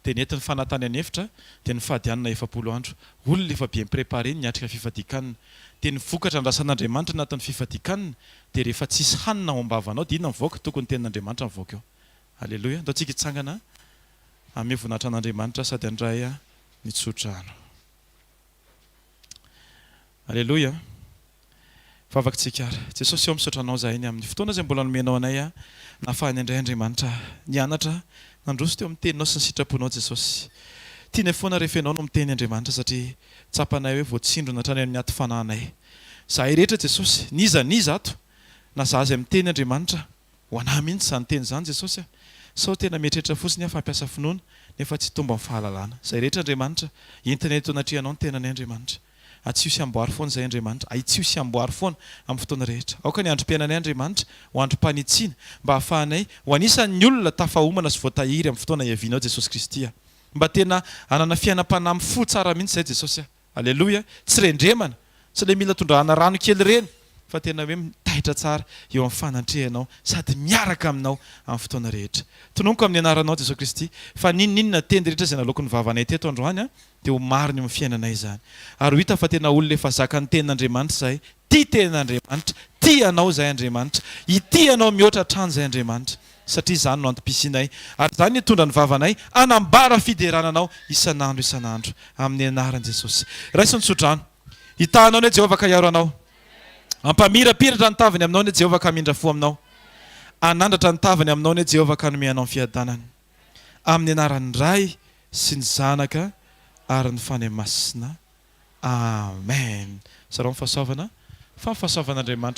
dia nentin'ny Fanahy tany an'efitra dia nifady hanina 40 andro. Olona efa bien préparé ny niatrika fifadian-kanina. Dia ny vokatra andrasan'Andriamanitra anatin'ny fifadian-kanina dia rehefa tsisy hanina ao am-bavanao dia inona mivoaka? Tokony ny tenin'Andriamanitra mivoaka eo. Aleloia. Andao tsika hitsangana hanome voninahitra an'Andriamanitra sady handray ny tsodrano. Aleloia. Vavaka tsika ary. Jesosy ô misaotra anao zahay ny amin'ny fotoana izay mbola nomenao anay nahafahany indray Andriamanitra nianatra nandroso teo amin'ny teninao sy ny sitraponao Jesosy. Tianay foana rehefa ianao no miteny Andriamanitra satria tsapanay hoe voatsindrona hatrany amin'ny aty fanahinay. Zahay rehetra Jesosy, n'iza n'iza ato na za izay miteny Andriamanitra Ho anah mihitsy izany teny izany Jesosy a! Sao tena mieritreritra fotsiny aho fa hampiasa finoana nefa tsy hitombo amin'ny fahalalana. Izay rehetra Andriamanitra, entinay eto anatrehanao ny tenanay Andriamanitra. Atsio sy amboary foana izay Andriamanitra. Ahitsio sy amboary foana amin'ny fotoana rehetra. Aoka ny androm-piainanay Andriamanitra ho androm-panitsiana mba hahafahanay ho anisan'ny olona tafahomana sy voatahiry amin'ny fotoana hiavianao Jesosy Kristy a! Mba tena hanana fiainam-panahy mifoha tsara mihitsy izay Jesosy a! Aleloia! Tsy rendremana, tsy ilay mila tondrahana rano kely ireny, fa tena hoe mitaitra tsara eo amin'ny fanatrehanao sady miaraka aminao amin'ny fotoana rehetra. Tononiko amin'ny anaranao Jesoa Kristy fa n'inon'inona teny rehetra izay naloaky ny vavanay teto androany dia ho marina eo amin'ny fiainanay izany. Ary ho hita fa tena olona efa zakan'ny tenin'Andriamanitra izahay, tia tenin'Andriamanitra, tia Anao izahay Andriamanitra, hitia Anao mihoatra hatrany izahay Andriamanitra. Satria izany no antom-pisianay, ary izany no hitondra ny vavanay hanambara fiderana Anao isan'andro isan'andro. Amin'ny anaran'i Jesosy. Raiso ny tsodrano. Hitaha anao anie Jehovah ka hiaro anao. Hampamirapiratra ny tavany aminao anie Jehovah ka hamindra fo aminao. Hanandratra ny tavany aminao anie Jehovah ka hanome anao ny fiadanany. Amin'ny anaran'ny Ray sy ny Zanaka ary ny Fanahy Masina. Amen. Zarao ny fahasoavana fa ny fahasoavan'Andriamanitra.